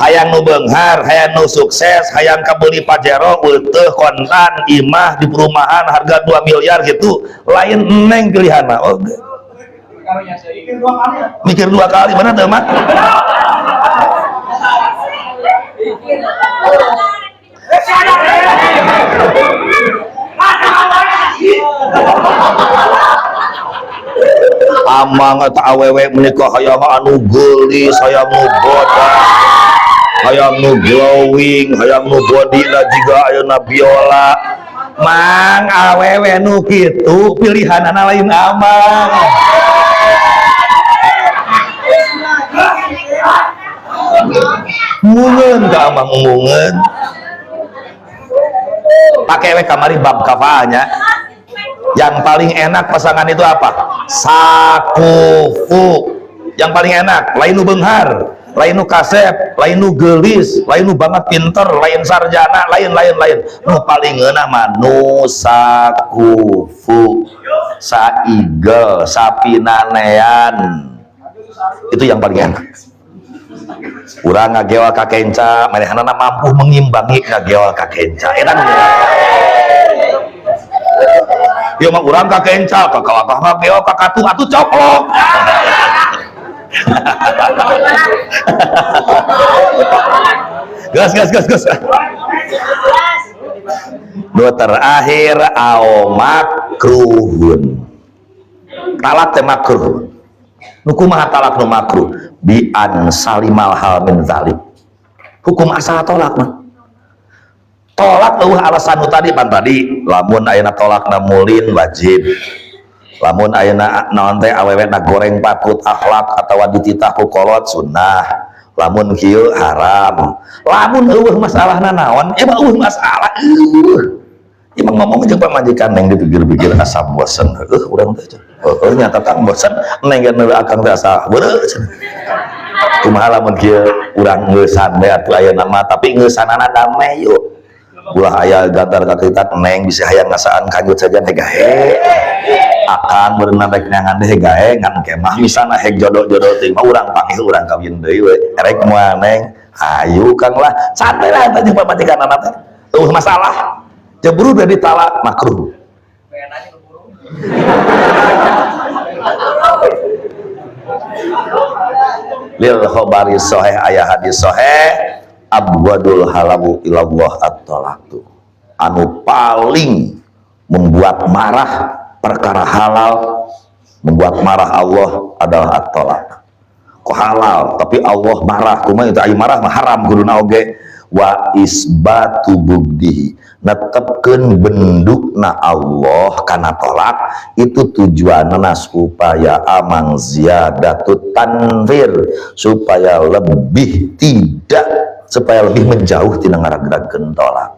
Hayang nu beunghar, hayang nu sukses, hayang kabeli Pajero, ulteuh kontan, imah di perumahan harga 2 miliar gitu. Lain neng pilihanna. Oh, mikir dua kali bener teu, Mak? Amang eta awewe menikah hayang anu geulis, hayang nu bodas, hayang nu glowing, hayang nu bodina jiga ayeuna biola. Mang awewe nu kitu pilihanana lain amang. Mungeun ka amang mungeun. Pake we kamari bab kafaahnya. Yang paling enak pasangan itu apa? Sakufu. Yang paling enak, lain nu beunghar, lain nu kasep, lain nu geulis, lain nu banget pinter, lain sarjana, lain lain lain. Nu paling ngeunah mah nu sakufu. Saigel, sapinanean. Itu yang paling enak. Urang ngageol ka kenca, manehanana mampu mengimbangi ngageol ka kenca. Eta nu ieu mah urang ka kenca, ka kalakah ngageol ka katuh atuh coplok. Gas gas gas gas. Nu terakhir au makruhun. Talak teh makruh. Nu kumaha talak nu makruh? Bi an salimal hal min zalik. Hukum asal tolak mah. Tolak eueuh alasan nu tadi pan tadi, lamun ayeuna tolakna mulin wajib. Lamun ayeuna naon teh awewe na goreng patut akhlak atawa dititah ku kolot sunnah. Lamun kieu haram. Lamun eueuh masalahna naon? Emang eueuh masalah eueuh. Emang ngomong jeung pamajikan neng dipikir-pikir asa bosen heueuh urang teh. Heueuh nyata kang bosen neng ge akang teh asa beureuh. Kumaha lamun kieu urang ngeusan we atuh ayeuna mah tapi ngeusanana damai yuk. Ulah aya gantar ka kita neng bisa hayang ngasaan kanjut saja heg gae. Akang berenang rek nyangan deh gae ngan kemah misalna heg jodoh-jodoh teuing mah urang panggih urang kawin deui we. Erek moal neng. Hayu kang lah santai lah eta jeung pamajikanana teh. Eueuh masalah. Jeburu udah ditalak makruh. Lil khobari soheh ayah hadis soheh abwadul halawu ilallah at-talaqtu. Anu paling membuat marah perkara halal, membuat marah Allah adalah at-talaq. Kok halal tapi Allah marah, kumaha itu aya marah mah haram kuduna oge. Wa isbatu bugdihi, netepkeun bendukna Allah kana tolak itu tujuanna supaya amang ziyadatut tanfir, supaya lebih tidak, supaya lebih menjauh tina ngaragragkeun tolak.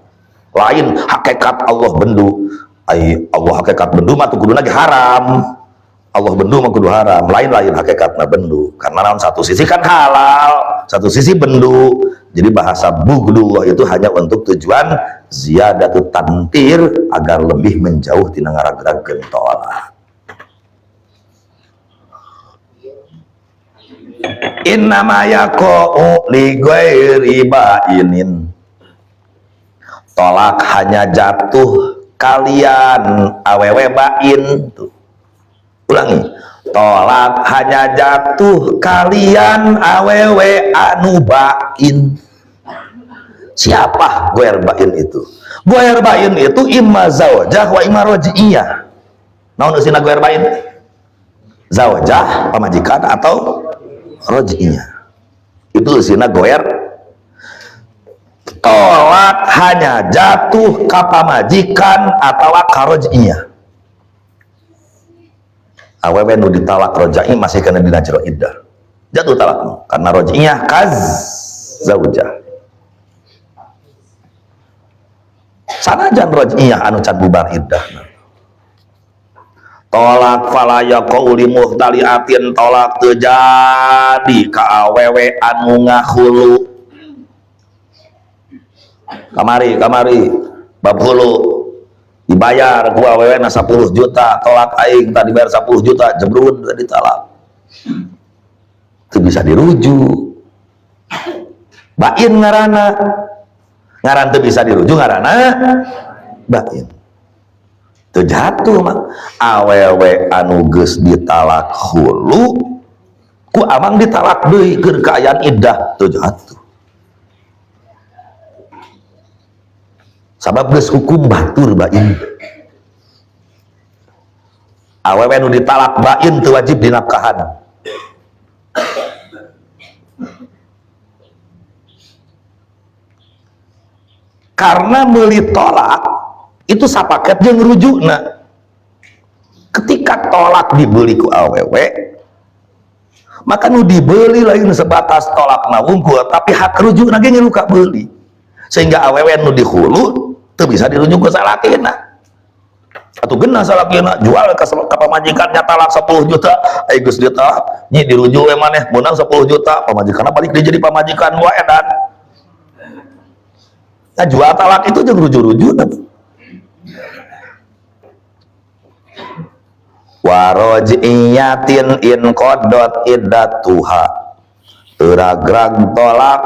Lain hakikat Allah bendu, ai Allah hakikat bendu mah kuduna ge haram. Allah bendu mah kudu haram, lain-lain hakikatna bendu. Karena naon, satu sisi kan halal, satu sisi bendu. Jadi bahasa bugdullah itu hanya untuk tujuan ziyadatut tantir agar lebih menjauh tina ngaragragkeun tolak. Innama yaqa'u li ghairi ba'inin. Tolak hanya jatuh kalian awewe bain tuh. Ulangi, tolak hanya jatuh kalian awewe anu bain. Siapa goer bain itu? Goer bain itu imma zaujah wa imma raj'iyah. Naon eusina goer bain? Zaujah pamajikan atau raj'iyah. Itu eusina goer. Tolak hanya jatuh ka pamajikan atau ka raj'iyah. Awewe nu ditalak raj'i masih kena dina jero iddah. Jatuh talakmu karena raj'iyah kaz zaujah. Sanajan raj'iyah anu can bubar iddah. Tolak fala yaqau li muhtaliatin, tolak teu jadi ka awewe anu ngahulu. Kamari, kamari bab hulu dibayar ku awewe na 10 juta, tolak aing tadi bayar 10 juta, jebrun tadi talak. Itu bisa dirujuk. Bain ngaranna. Ngaran teu bisa dirujuk ngaranna bain. Teu jatuh mah awewe anu geus ditalak hulu ku amang ditalak deui keur kaayaan iddah teu jatuh. Sabab geus hukum batur bain. Awewe nu ditalak bain teu wajib dinafkahan. Karena meuli tolak itu sapaket jeung rujukna. Ketika tolak dibeli ku awewe, maka nu dibeli lain sebatas tolakna wungkul, tapi hak rujukna ge ngilu ka beuli. Sehingga awewe nu dihulu teu bisa dirujuk ke salakina. Atuh geunah salakina jual ka pamajikannya talak 10 juta, ai geus ditalak nyi dirujuk we maneh meunang 10 juta, pamajikanna balik deui jadi pamajikan wae edan. Nah, jual talak itu jeung rujuk-rujuk. Waraj'iyatin in qaddat iddatuha. Teragrag tolak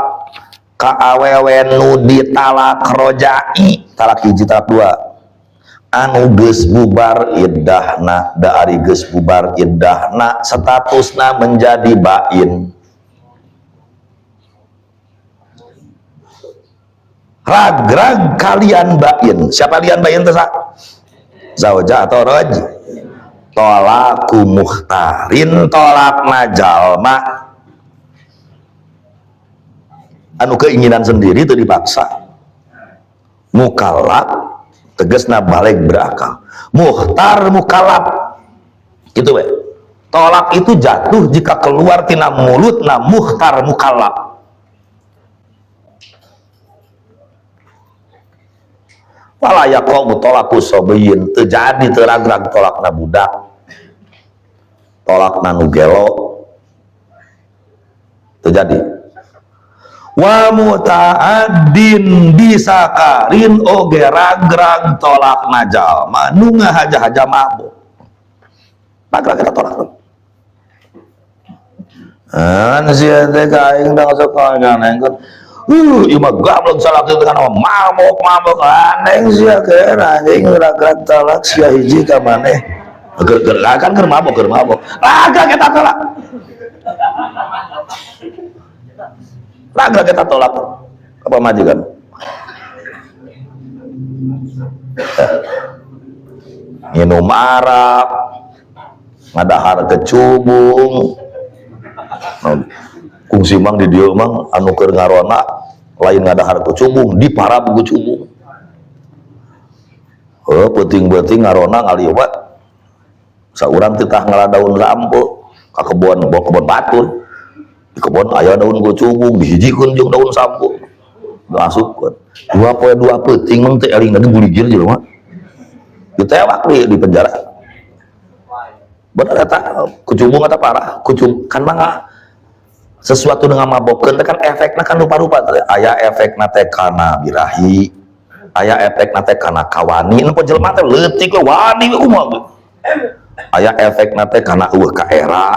ka awewe nu ditalak rojai, talak hiji talak dua, anu geus bubar iddahna, da ari geus bubar iddahna statusna menjadi bain. Ragrag kalian bain. Siapa lian bain teh sa? Zaujah atau roj? Tolaku muhtarin, tolakna jalma anu keinginan sendiri itu dipaksa. Mukallaf tegasna balik berakal. Muhtar mukallaf gitu we. Tolak itu jatuh jika keluar tina mulutna muhtar mukallaf. Wala yaqau talaku sabiyin, teu jadi teu ragrag tolakna budak, tolakna nu gelo teu jadi. Wa muta'addin bisakarin oge ragrag tolakna jalma nu ngahaja-haja mabok, ragrag eta tolak. An sia teh ka aing da sok nganengkeun. Ieu mah gablek salaki dengan mabok mabok aneng sia keur anjing ragrag talak sia hiji ka maneh. Keur kan keur mabok keur mabok. Ragrag eta tolak. Ragrag eta tolak ka pamajikan. Minum arak, ngadahar kecubung. Kungsi mang di dieu mang anu keur ngarona lain ngadahar kecubung, di parab kecubung. Heuh, peuting-peuting ngarona ngaliwat. Saurang teh tah ngala daun sampo ka kebon, bawa kebon batur. Di kebon aya daun kecubung, dihijikeun jeung daun sampo. Diasupkeun. 2 poe 2 peuting mah teh eling lagi buligir jelema. Ditewak di penjara. Bener eta kecubung eta parah, kecubung kan mah sesuatu dengan mabokkeun teh kan efekna kan rupa-rupa teh. Aya efekna teh kana birahi, aya efekna teh kana kawani, nempo jelema teh leutik we wani we kumaha. Aya efekna teh kana eueuh ka era.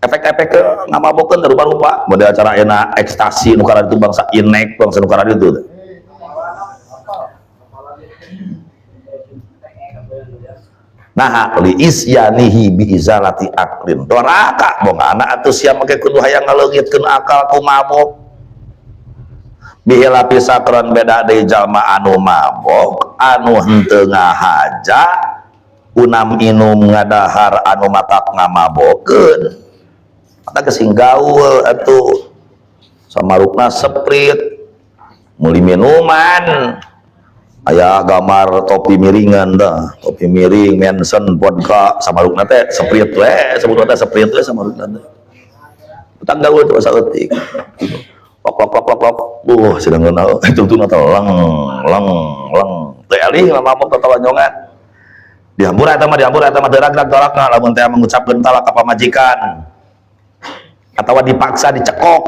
Efek-efek ngamabokeun teh rupa-rupa, model cara enak ekstasi nu kararitu bangsa inek, bangsa nu kararitu teh. Nah, li isyanihi bi izalati aklin. Doraka bonga anak atuh sia make kudu hayang ngaleungitkeun akal ku mabok. Bihilafi sakron beda deui jalma anu mabok, anu henteu ngahaja, unam inum ngadahar anu matak ngamabokeun. Mata gesing gaul atuh. Samarukna seprit, meuli minuman. Aya gambar topi miringan dah, topi miring, Manson, vodka, samarukna teh seprit we, sebutna teh seprit we samarukna teh. Utang gaul teh saeutik. Lok lok lok lok lok. Sedang ngeunah itu tuh teh leng leng leng. Teh alih mabok tatawanjongan. Dihampura eta mah, dihampura eta mah teu ragrag tolakna lamun teh mengucapkeun talak ka pamajikan. Atawa dipaksa dicekok.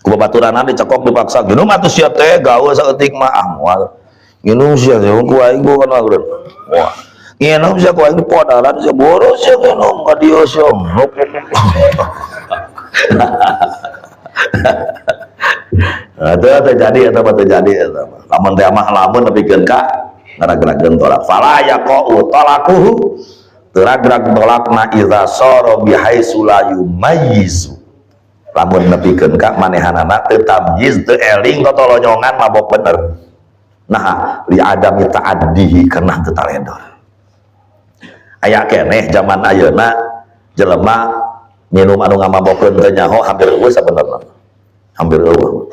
Ku babaturanna dicekok dipaksa. Minum atuh sia teh gaul saeutik mah ah moal. Nginum sia teh ku aing bukan mah. Wah. Nginum sia ku aing podaran sia boros sia nginum ka dieu sia. Nah, itu terjadi atau terjadi eta mah. Lamun teh mah lamun nepikeun ka ngaragragkeun tolak. Fala yaqau talaquhu teragrag tolakna idza sara bihaitsu la yumayyizu. Lamun nepikeun ka manehanana teu tamyiz teu eling totolonyongan mabok bener. Nah, li adami ta'addihi karena teu taledor. Aya keneh zaman ayeuna jelema minum anu ngamabokeun teu nyaho hampir eueuh sabenerna. Hampir eueuh.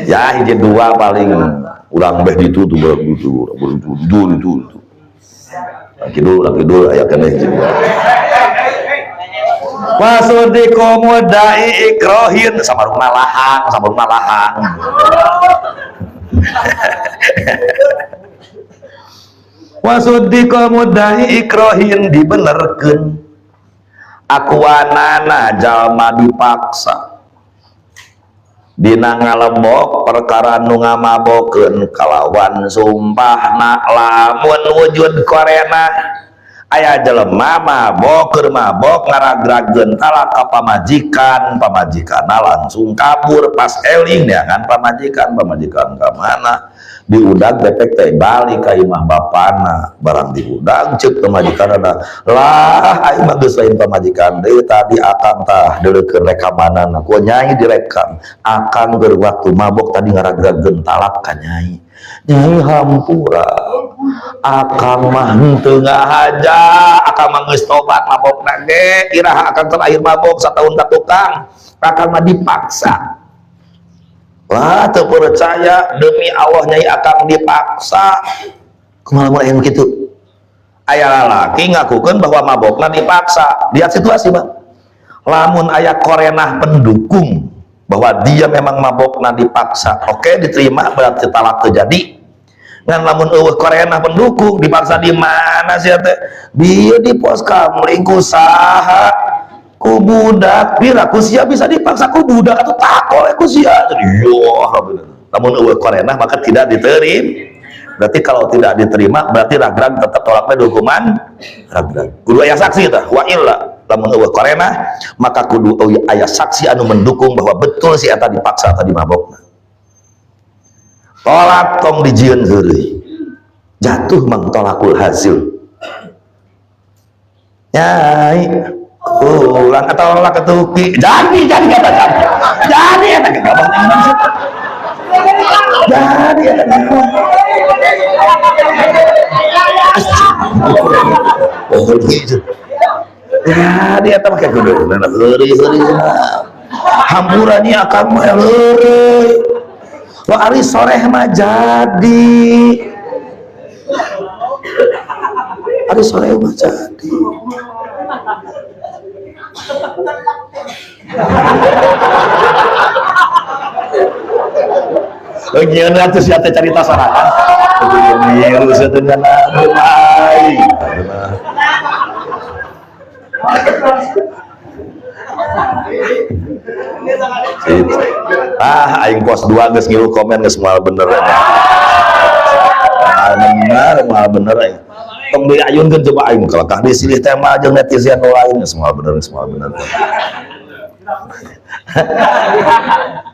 Ya hiji dua paling urang beh ditu tuh begitu, begitu, itu itu. Kidul, kidul aya keneh hiji dua. Wasudiko mudai ikrohin samarukna lahang, samarukna lahang. Wasudiko mudai ikrohin dibenerkeun. Akuanana jalma dipaksa. Dina ngalembok perkara nu ngamabokeun kalawan sumpahna lamun wujud korena. Aya jelema mabok keur mabok ngaragrageun talak ka pamajikan, pamajikanna langsung kabur pas eling neangan pamajikan, pamajikan ka mana? Diudag bepek teh balik ka imah bapana, barang diudag ceuk pamajikanna, lah aing mah geus lain pamajikan deui tadi akang tah deuleukeun rekamanana ku nyai direkam, akang keur waktu mabok tadi ngaragrageun talak ka nyai. Nyai hampura akang mah henteu ngahaja, akang mah geus tobat mabokna ge iraha akang terakhir mabok sataun ka tukang, akang mah dipaksa. Wah, teu percaya demi Allah nyai akang dipaksa. Kumaha mun aya nu kitu? Aya lalaki ngakukeun bahwa mabokna dipaksa. Lihat situasi, Bang. Lamun aya korenah pendukung Bahwa dia memang mabokna dipaksa. Oke, diterima berarti talak terjadi. Ngan lamun eueuh korenah pendukung dipaksa di mana sih teh? Dia di pos kamling ku saha? Ku budak, pira ku sia bisa dipaksa ku budak atau takol ku sia. Yo, lamun eueuh korenah maka tidak diterima. Berarti kalau tidak diterima berarti ragrag tetap tolaknya hukuman ragrag. Kudu aya saksi tah, wa illa lamun eueuh korenah maka kudu aya saksi anu mendukung bahwa betul si eta dipaksa atau dimabokna. Tolak tong dijieun heureuy. Jatuh mang tolakul hazil. Nyai ulang atau tolak ketuki. Jadi kata jadi. Jadi eta gabah jadi eta oh gitu. Ya dia teh make kudu heureuy-heureuy hampura nya akang mah heureuy. Wa ari soreh mah jadi. Ari soreh mah jadi. Gieun atuh sia teh carita sorangan. Milu sia teh ngana aing. Ah, aing pos 2 geus ngilu komen geus moal bener nya. Ah, bener, moal bener aing. Tong diayunkeun coba aing kalakah disilih tema jeung netizen nu lain geus moal bener, geus moal bener.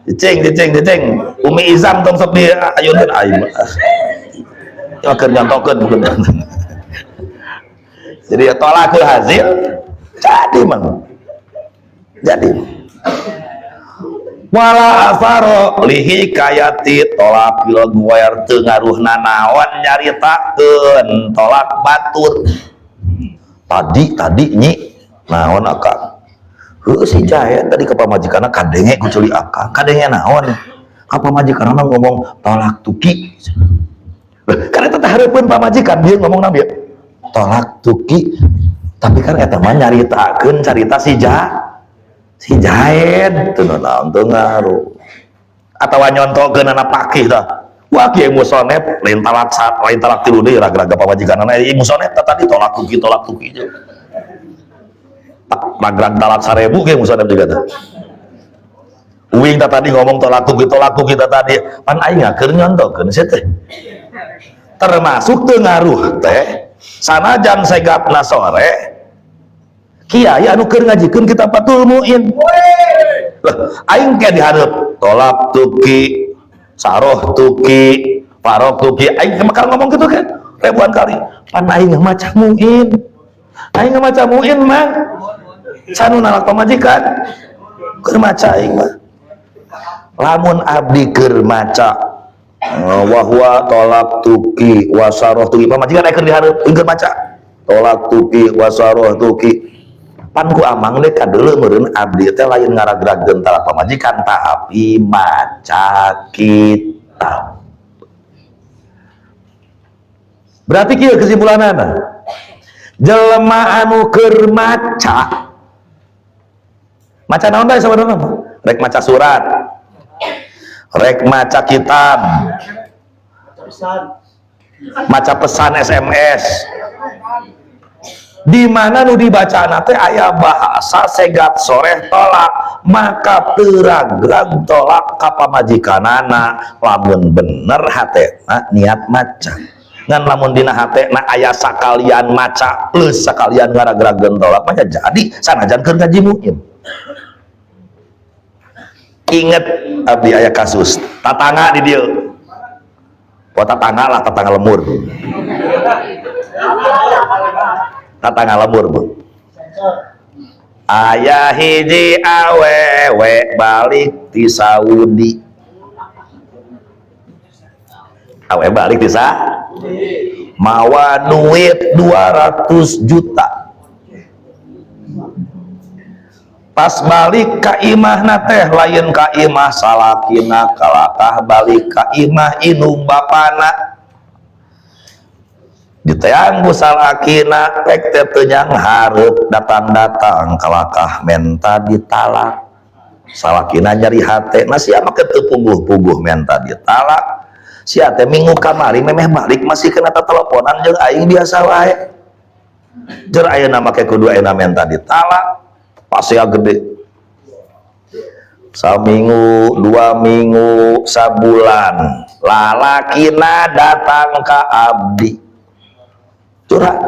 Cicing, cicing, cicing. Umi Izam tong sok diayunkeun aing. Ya keur nyontokeun bukan. Jadi ya tolakul hazil jadi mang. Jadi wala asaro lihi kayati tolakil guer teu ngaruhna naon nyaritakeun tolak batur. Tadi nyi naon akang? Heuh si Jaen tadi ka pamajikanna kadenge ku ceuli akang. Kadenge naon? Ka pamajikanna ngomong tolak tuki. Lah kan eta teh hareupeun pamajikan bieu ngomongna bieu. Tolak tuki. Tapi kan eta mah nyaritakeun carita si Jaen teu naon teu ngaruh. Atawa nyontokeun anak pakih tah. Wah kieu musonep lain talak lain talak tilu deui raga-raga pamajikanna ieu musonep tah tadi tolak tuki jeung. Ragrag talak 1000 kieu musonep juga tah. Uing tah tadi ngomong tolak tuki tah tadi pan aing keur nyontokeun sia teh. Termasuk teu ngaruh teh sanajan segapna sore kiai anu keur ngajikeun kitab Fathul Muin. Lah aing ke dihareup tolak tuki, saroh tuki, farok tuki, aing bakal ngomong gitu kan ribuan kali. Pan aing maca Muin. Aing maca Muin mah sanu nalak pamajikan keur maca aing mah. Lamun abdi keur maca wa huwa tolak tuki wa saroh tuki, pamajikan aya keur dihareup keur maca tolak tuki wa saroh tuki. Pan ku amang deui kadeuleu meureun abdi teh lain ngaragragkeun talak pamajikan tapi maca kitab. Berarti kieu kesimpulanana. Jelema anu keur maca, maca naon bae sabenerna mah? Rek maca surat, rek maca kitab, maca pesan SMS. Di mana nu dibacana teh aya bahasa segat soreh tolak, maka teu ragrag tolak ka pamajikanana lamun bener hatena niat maca. Ngan lamun dina hatena aya sakalian maca plus sakalian ngaragragkeun tolak mah jadi sanajan keur ngaji Muin. Ingat abdi aya kasus tatangga di dieu. Oh tatangga lah, tatangga lemur. Tatangga lemur bu. Aya hiji awewe balik ti Saudi. Awewe balik ti Saudi. Mawa duit 200 juta. Pas balik ka imahna teh lain ka imah salakina kalakah balik ka imah indung bapana. Diteang ku salakina pek teh teu nyang hareup datang-datang kalakah menta ditalak. Salakina nyeri hate. Nah, sia make teu puguh-puguh menta ditalak. Sia teh minggu kamari memeh balik masih kena teleponan jeung aing biasa wae. Jer ayeuna make kudu ayeuna menta ditalak. Pasea gede. Saminggu, 2 minggu, sabulan, lalakina datang ke abdi, curhat,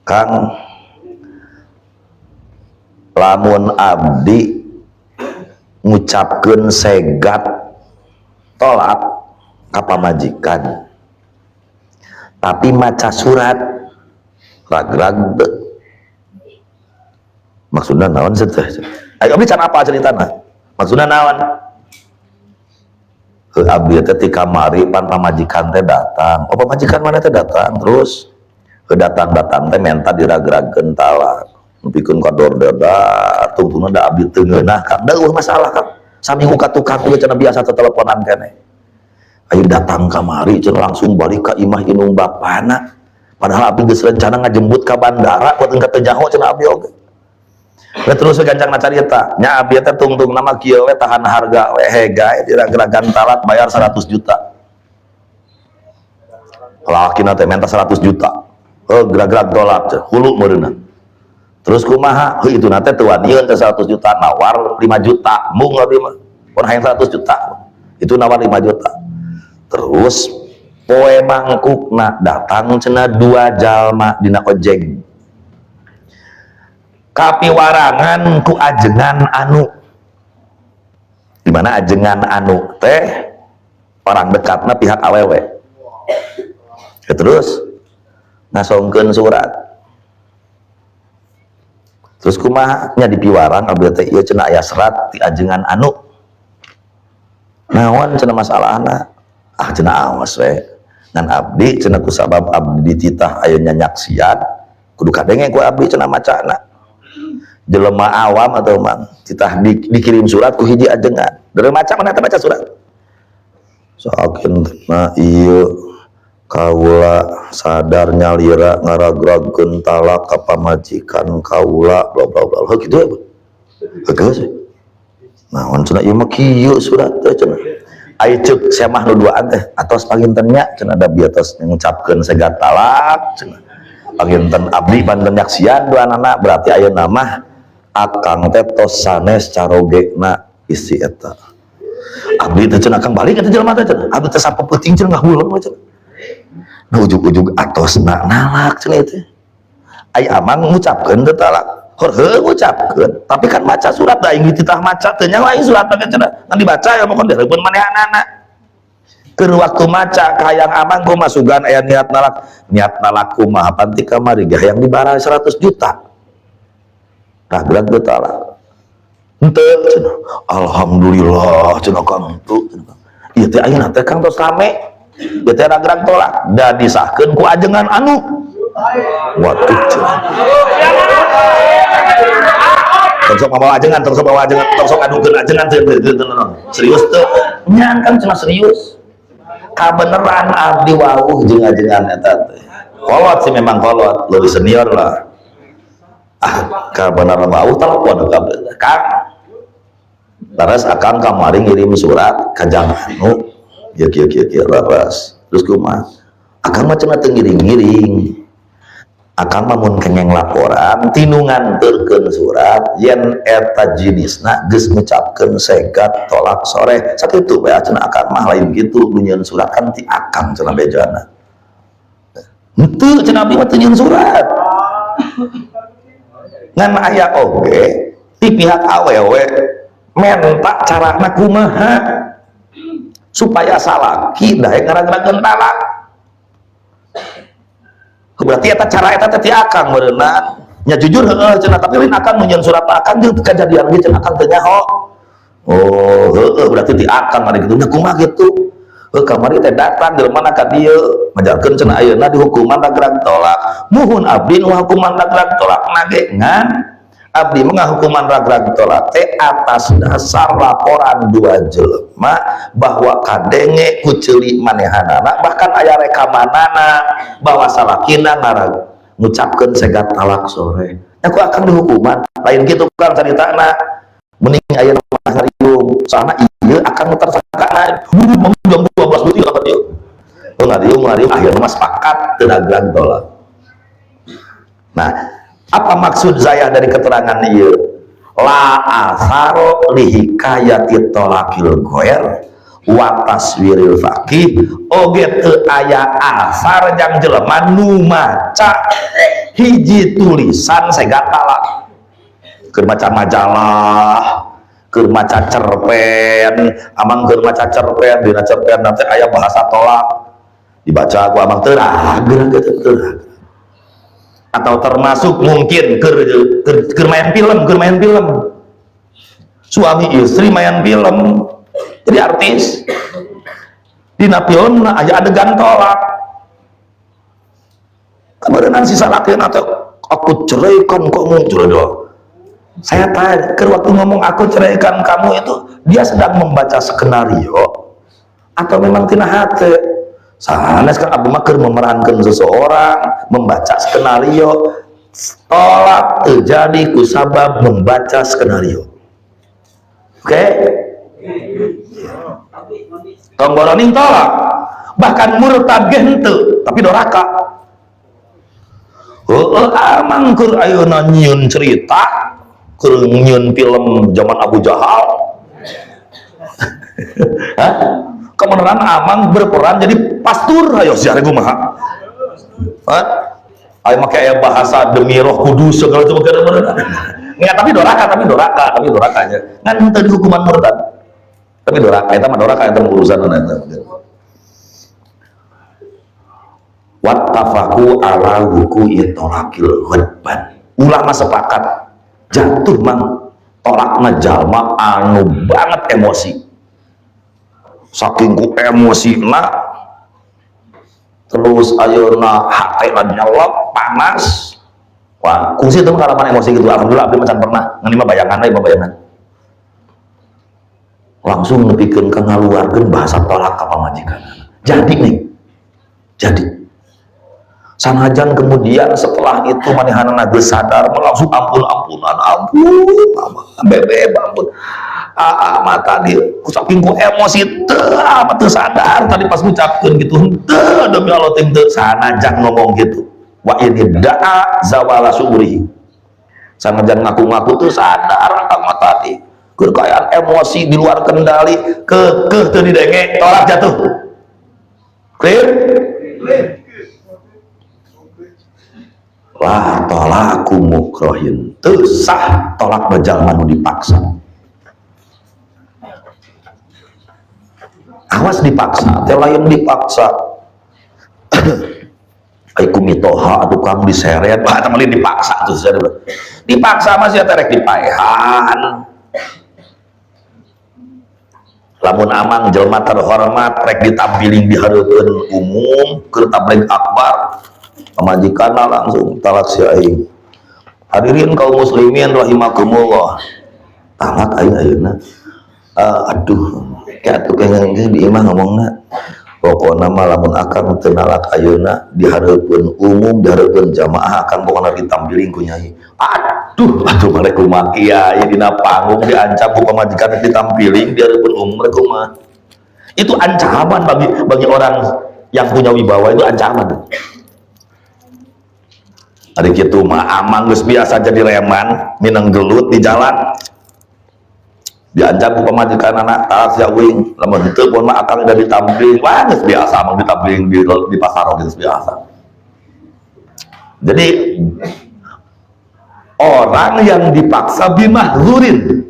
"Kang, lamun abdi ngucapkeun segat tolak ka pamajikan, tapi maca surat, ragrag teu?" Maksudna naon sih teh? Ayo, abdi can apa ceritana, maksudna naon? Heuh, abdi teh ti kamari pan pamajikan teh datang. Oh, pamajikan mana teh datang? Terus? Heuh, datang-datang teh menta diragragkeun talak, nepikeun ka dordedar tungtungna. Da abdi teu ngeunah, Kang. Da euweuh masalah, Kang, saminggu ka tukang oge cenah biasa teteleponan keneh. Ayo datang kamari cenah langsung balik ka imah indung bapana, padahal abdi geus rencana ngajemput ka bandara, kuat engka teu nyaho cenah abdi oge. Nah, terus we gancang carita nya, abdi teh tungtung nama kieu we, tahan harga we, hegai diragragan talak, bayar 100 juta. Lalakina teh minta 100 juta. Oh, gerak-gerak tolak hulu meureunna. Terus kumaha? Heuh, itu teh teu wanian teh 100 juta, nawar 5 juta. Mung abdi mah pun hayang 100 juta, itu nawar 5 juta. Terus poe mangkukna datang cenah dua jalma dina ojek, kapiwarangan ku ajengan anu, dimana ajengan anu teh orang dekatna pihak awewe ya. Terus ngasongkeun surat. Terus kumaha nya? Dipiwarang abdi teh, ieu cenah aya serat ti ajengan anu. Naon cenah masalahna? Ah, cenah, awas we, ngan abdi cenah kusabab abdi dititah aya nyanyaksian, kudu kadenge ku abdi cenah macana. Jelema awam atau mang titah dikirim surat ku hiji ajengan dari maca mana baca surat sakin na ieu, "Kaula sadar nyalira ngaragragkeun talak ka pamajikan kaula, bla bla bla." Heuh, kitu ya. Heuh, geus. Naon cenah ieu mah, kieu surat teh cenah. Ai ceuk sia mah nu duaan teh, "Atos panginten nya," cenah, "da bieu tos ngucapkeun segat talak," cenah. "Panginten abdi panten nyaksian duanana, berarti ayeuna mah akang teh tos sanes carogena istri eta." Abdi teh cenah, "Akang balik eta jelema teh," cenah. "Abdi teh sapeuting cenah ngahuleng we," cenah. Nah, ujug-ujug atos na nalak cenah itu. Ai amang ngucapkeun teu talak? Hor heuh ngucapkeun, tapi kan maca surat da aing dititah maca, teu nyawa aing surat teh cenah. Ngan dibaca ya pokon dihareupeun manehanana. Keur waktu maca kahayang amang kumaha, sugan aya niat nalak? Niat nalak kumaha, pan ti kamari ge hayang dibarai 100 juta. Ragrag teu talak? Henteu cenah. Alhamdulillah cenah, Kang, henteu cenah. Ieu teh ayeuna teh, Kang, tos rame. Ieu teh ragrag tolak da disahkeun ku ajengan anu. Waduh cenah. Tong sok mawa ajengan, tong sok mawa ajengan, tong sok adukeun ajengan teu teu teu teu. Serius teu? Nya kan cenah serius. Kabeneran abdi wawuh jeung ajengan eta teh. Kolot sih memang kolot, lebih senior lah. Ah, kabeneran wawuh, telepon ka Kang. Laras akang kamari ngirim surat ka jang anu, kieu kieu kieu kieu, laras. Terus kumaha? Akang mah cenah teu ngiring-ngiring. Akang mah mun kengeng laporan tinu nganterkeun surat yen eta jinisna geus ngucapkeun segat tolak sore. Sakitu bae cenah akang mah, lain kitu, nu nyieun surat kan ti akang cenah bejana. Henteu cenah, abdi mah teu nyieun surat. Ngan aya oge ti pihak awewe menta carana kumaha supaya salaki daek ngaragragkeun talak. Berarti eta cara eta teh ti akang meureunna nya? Jujur, heueuh cenah, tapi lain akang nu nyieun surat, akang jeung kejadian ge cenah akang teu nyaho. Oh, heueuh, berarti ti akang ari kitu nya. Kumaha kitu? Heuh, kamari teh datang jelema ka dieu majalkeun cenah ayeuna dihukuman ragrag tolak. Muhun, abdi nu hukuman ragrag tolak nage, ngan abdi mah ngahukuman ragrag tolak teh atas dasar laporan dua jelema bahwa kadenge ku ceuli manehanana, bahkan aya rekamanana bahwa salakina ngarag ngucapkeun segat talak sore. Nya ku akang dihukuman? Lain kitu kan caritana. Mending aya mah ngariung, soalna ieu akan tersangka buru mau jam 12 deui ka dieu. Oh, ngariung ngariung, akhirnya mah sepakat teu dagang tolak. Nah, apa maksud saya dari keterangan ieu? La asaro lihikayati tolakil goer wa taswiril faqih, oge teu aya asar jang jelema nu maca hiji tulisan sega talak. Keur maca majalah, keur maca cerpen, amang keur maca cerpen, dina cerpen nanti aya bahasa tolak dibaca ku amang teu rageun gitu, teu. Atau termasuk mungkin keur main film, keur main film, suami istri main film jadi artis, dina film aya adegan tolak, kemudian si salakina atau aku ceraikan kamu, cerai doang. Saya tanya, ke waktu ngomong aku ceraikan kamu itu, dia sedang membaca skenario atau memang tina hati? Sanes kan, abdi mah keur memerankan seseorang, membaca skenario. Tolak terjadi kusabab membaca skenario. Oke? Okay? Tong boroning tolak. Bahkan murtad ge henteu, tapi doraka. Heueuh, amang keur ayeuna nyieun cerita, keur nyieun film zaman Abu Jahal. Hah? Kebenaran amang berperan jadi pastur, ayo siar kumaha? Hah? Ayo make aya bahasa demi Roh Kudus segala macam bener. Nggak, tapi doraka, tapi doraka, tapi dorakanya. Ngan teu hukuman murtad. Tapi doraka, eta mah doraka, eta urusan eta. Wattafaqu ala wuqu'i tolakil ghadban. Ulama sepakat jatuh mang tolakna jalma anu banget emosi. Saking ku emosina terus ayeuna hatena nyelot panas. Wah, kungsi itu pengalaman emosi gitu. Alhamdulillah abdi macan pernah. Ngan mah bayangan mah bayangan. Langsung nepikeun ka ngaluarkeun bahasa tolak ka pamajikan. Jadi nih. Jadi sanajan kemudian setelah itu manehanana geus sadar langsung ampun-ampunan, ampun mama bebe, ampun aa mah tadi saking ku emosi teu apa teu sadar tadi pas ngucapkeun gitu, henteu, demi Allah teh henteu. Sanajan ngomong gitu, wa ini da'a zawala syu'urihi, sanajan ngaku-ngaku teu sadar akang mah tadi keur kaayaan emosi di luar kendali, kekeh teu didenge, tolak jatuh. Clear? Clear. Lah tolaku mukrohin, teu sah tolak jalma nu dipaksa. Awas dipaksa teh lain dipaksa ai ku mitoha atuh kang diseret, bah eta mah dipaksa tuh, dipaksa mah sia terek dipaehan. Lamun amang jelma terhormat rek ditampiling di hareupeun umum keur tabligh akbar, pamajikanna langsung talak si aing. Hadirin kaum muslimin rahimakumullah, talak aing ayeuna. Aduh kayak atuh kengeng di imah ngomongna, pokona mah lamun akang teu nalak ayeuna di hareupeun umum, di hareupeun jamaah, akang pokona ditampiling ku nyai. Aduh atuh balik kumaha kiai dina panggung diancam ku pamajikan ditampiling di hareupeun umum, rek kumaha? Itu ancaman bagi orang yang punya wibawa, itu ancaman. Ada gitu mah amang geus biasa jadi reman minang gelut di jalan, diancam ku pamajikan anak talak sia uing, lamun henteu pun mah akang udah ditampiling. Wah, geus biasa amang ditampiling di pasar geus biasa. Jadi orang yang dipaksa bimahzurin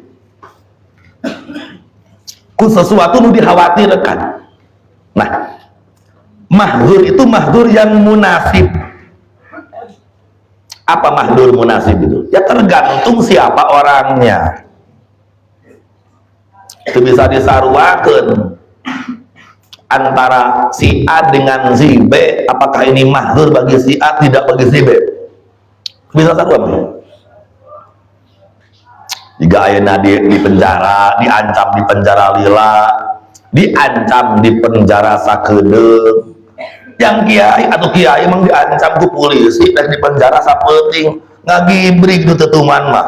ku sesuatu nu dikhawatirkan. Nah, mahzur itu mahzur yang munasib. Apa mahdur munasib itu? Ya tergantung siapa orangnya. Itu bisa disaruakeun antara si A dengan si B, apakah ini mahdur bagi si A, tidak bagi si B? Bisa sarua. Jika ayeuna di penjara, diancam di penjara lila, diancam di penjara sakedeung, yang kiai atau kiai emang diancam ku polisi dan di penjara sapeuting ngagibrik nu tetuman mah.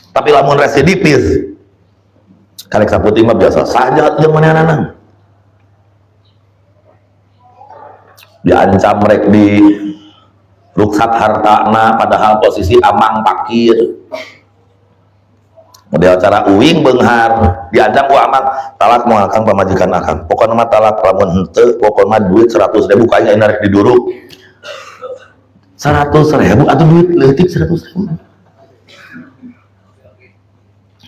Tapi lamun residivis karek saputing mah biasa saja jeung manehna. Diancam rek di ruksat hartana padahal posisi amang pakir. Model cara uing beunghar diancam ku amang talak moal akang pamajikan akang. Pokona mah talak lamun henteu pokona mah duit 100.000 ka aing rek diduruk. 100.000 atuh duit leutik 100.000.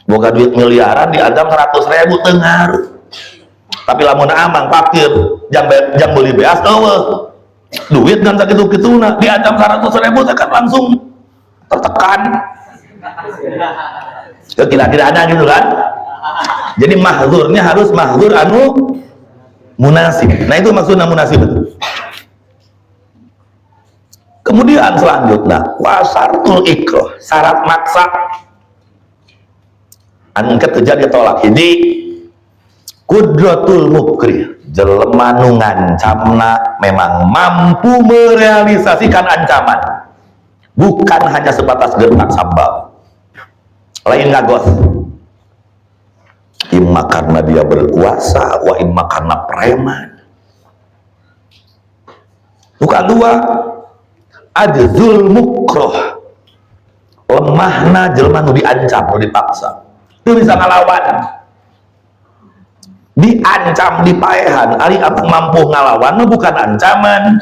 Boga duit miliaran diancam 100.000 teu ngaruh. Tapi lamun amang pakir jang beli beas eueuh. Duit kan sakitu-kituna diancam 100.000 teh kan langsung tertekan. Ya, kira-kira ada gitu kan. Jadi mahdzurnya harus mahdzur anu munasib. Nah itu maksudnya munasib itu. Kemudian selanjutnya wasartul ikroh, syarat maksa anu terjadi tolak ini kudratul mukrih, jelema nu ngancamna memang mampu merealisasikan ancaman, bukan hanya sebatas gertak sambal. Lain ngagos, imma karena dia berkuasa, wa imma karena preman. Bukan dua, adzul mukroh, lemahna jelema nu diancam, nu dipaksa, itu bisa ngalawan. Diancam dipaehan, ari abang mampu ngalawan bukan ancaman.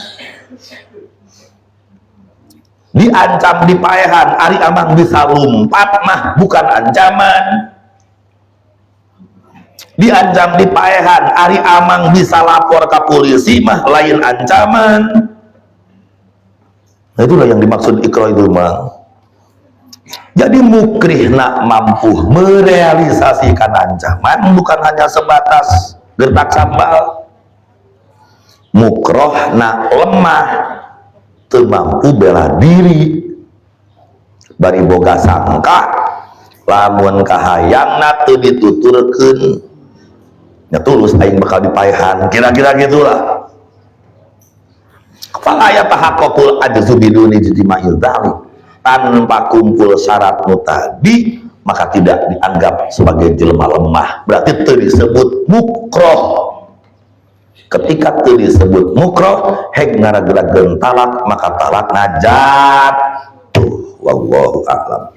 Diancam dipaehan, ari amang bisa lompat mah bukan ancaman. Diancam dipaehan, ari amang bisa lapor ke polisi mah lain ancaman. Nah itulah yang dimaksud ikroh itu mah. Jadi mukrih nak mampu merealisasikan ancaman bukan hanya sebatas gertak sambal. Mukroh nak lemah teu mampu bela diri, bari boga sangka lamun kahayangna teu dituturkeun nya tulus aing bakal dipaehan, kira-kira gitulah. Fala yatahaqqaqul ajzu biduni ijtima'il dzalik, tanpa kumpul syarat nu tadi maka tidak dianggap sebagai jelema lemah, berarti teu disebut mukroh. Ketika teu disebut mukroh, heg ngarageurageun talak maka talak najat. Wallahu a'lam.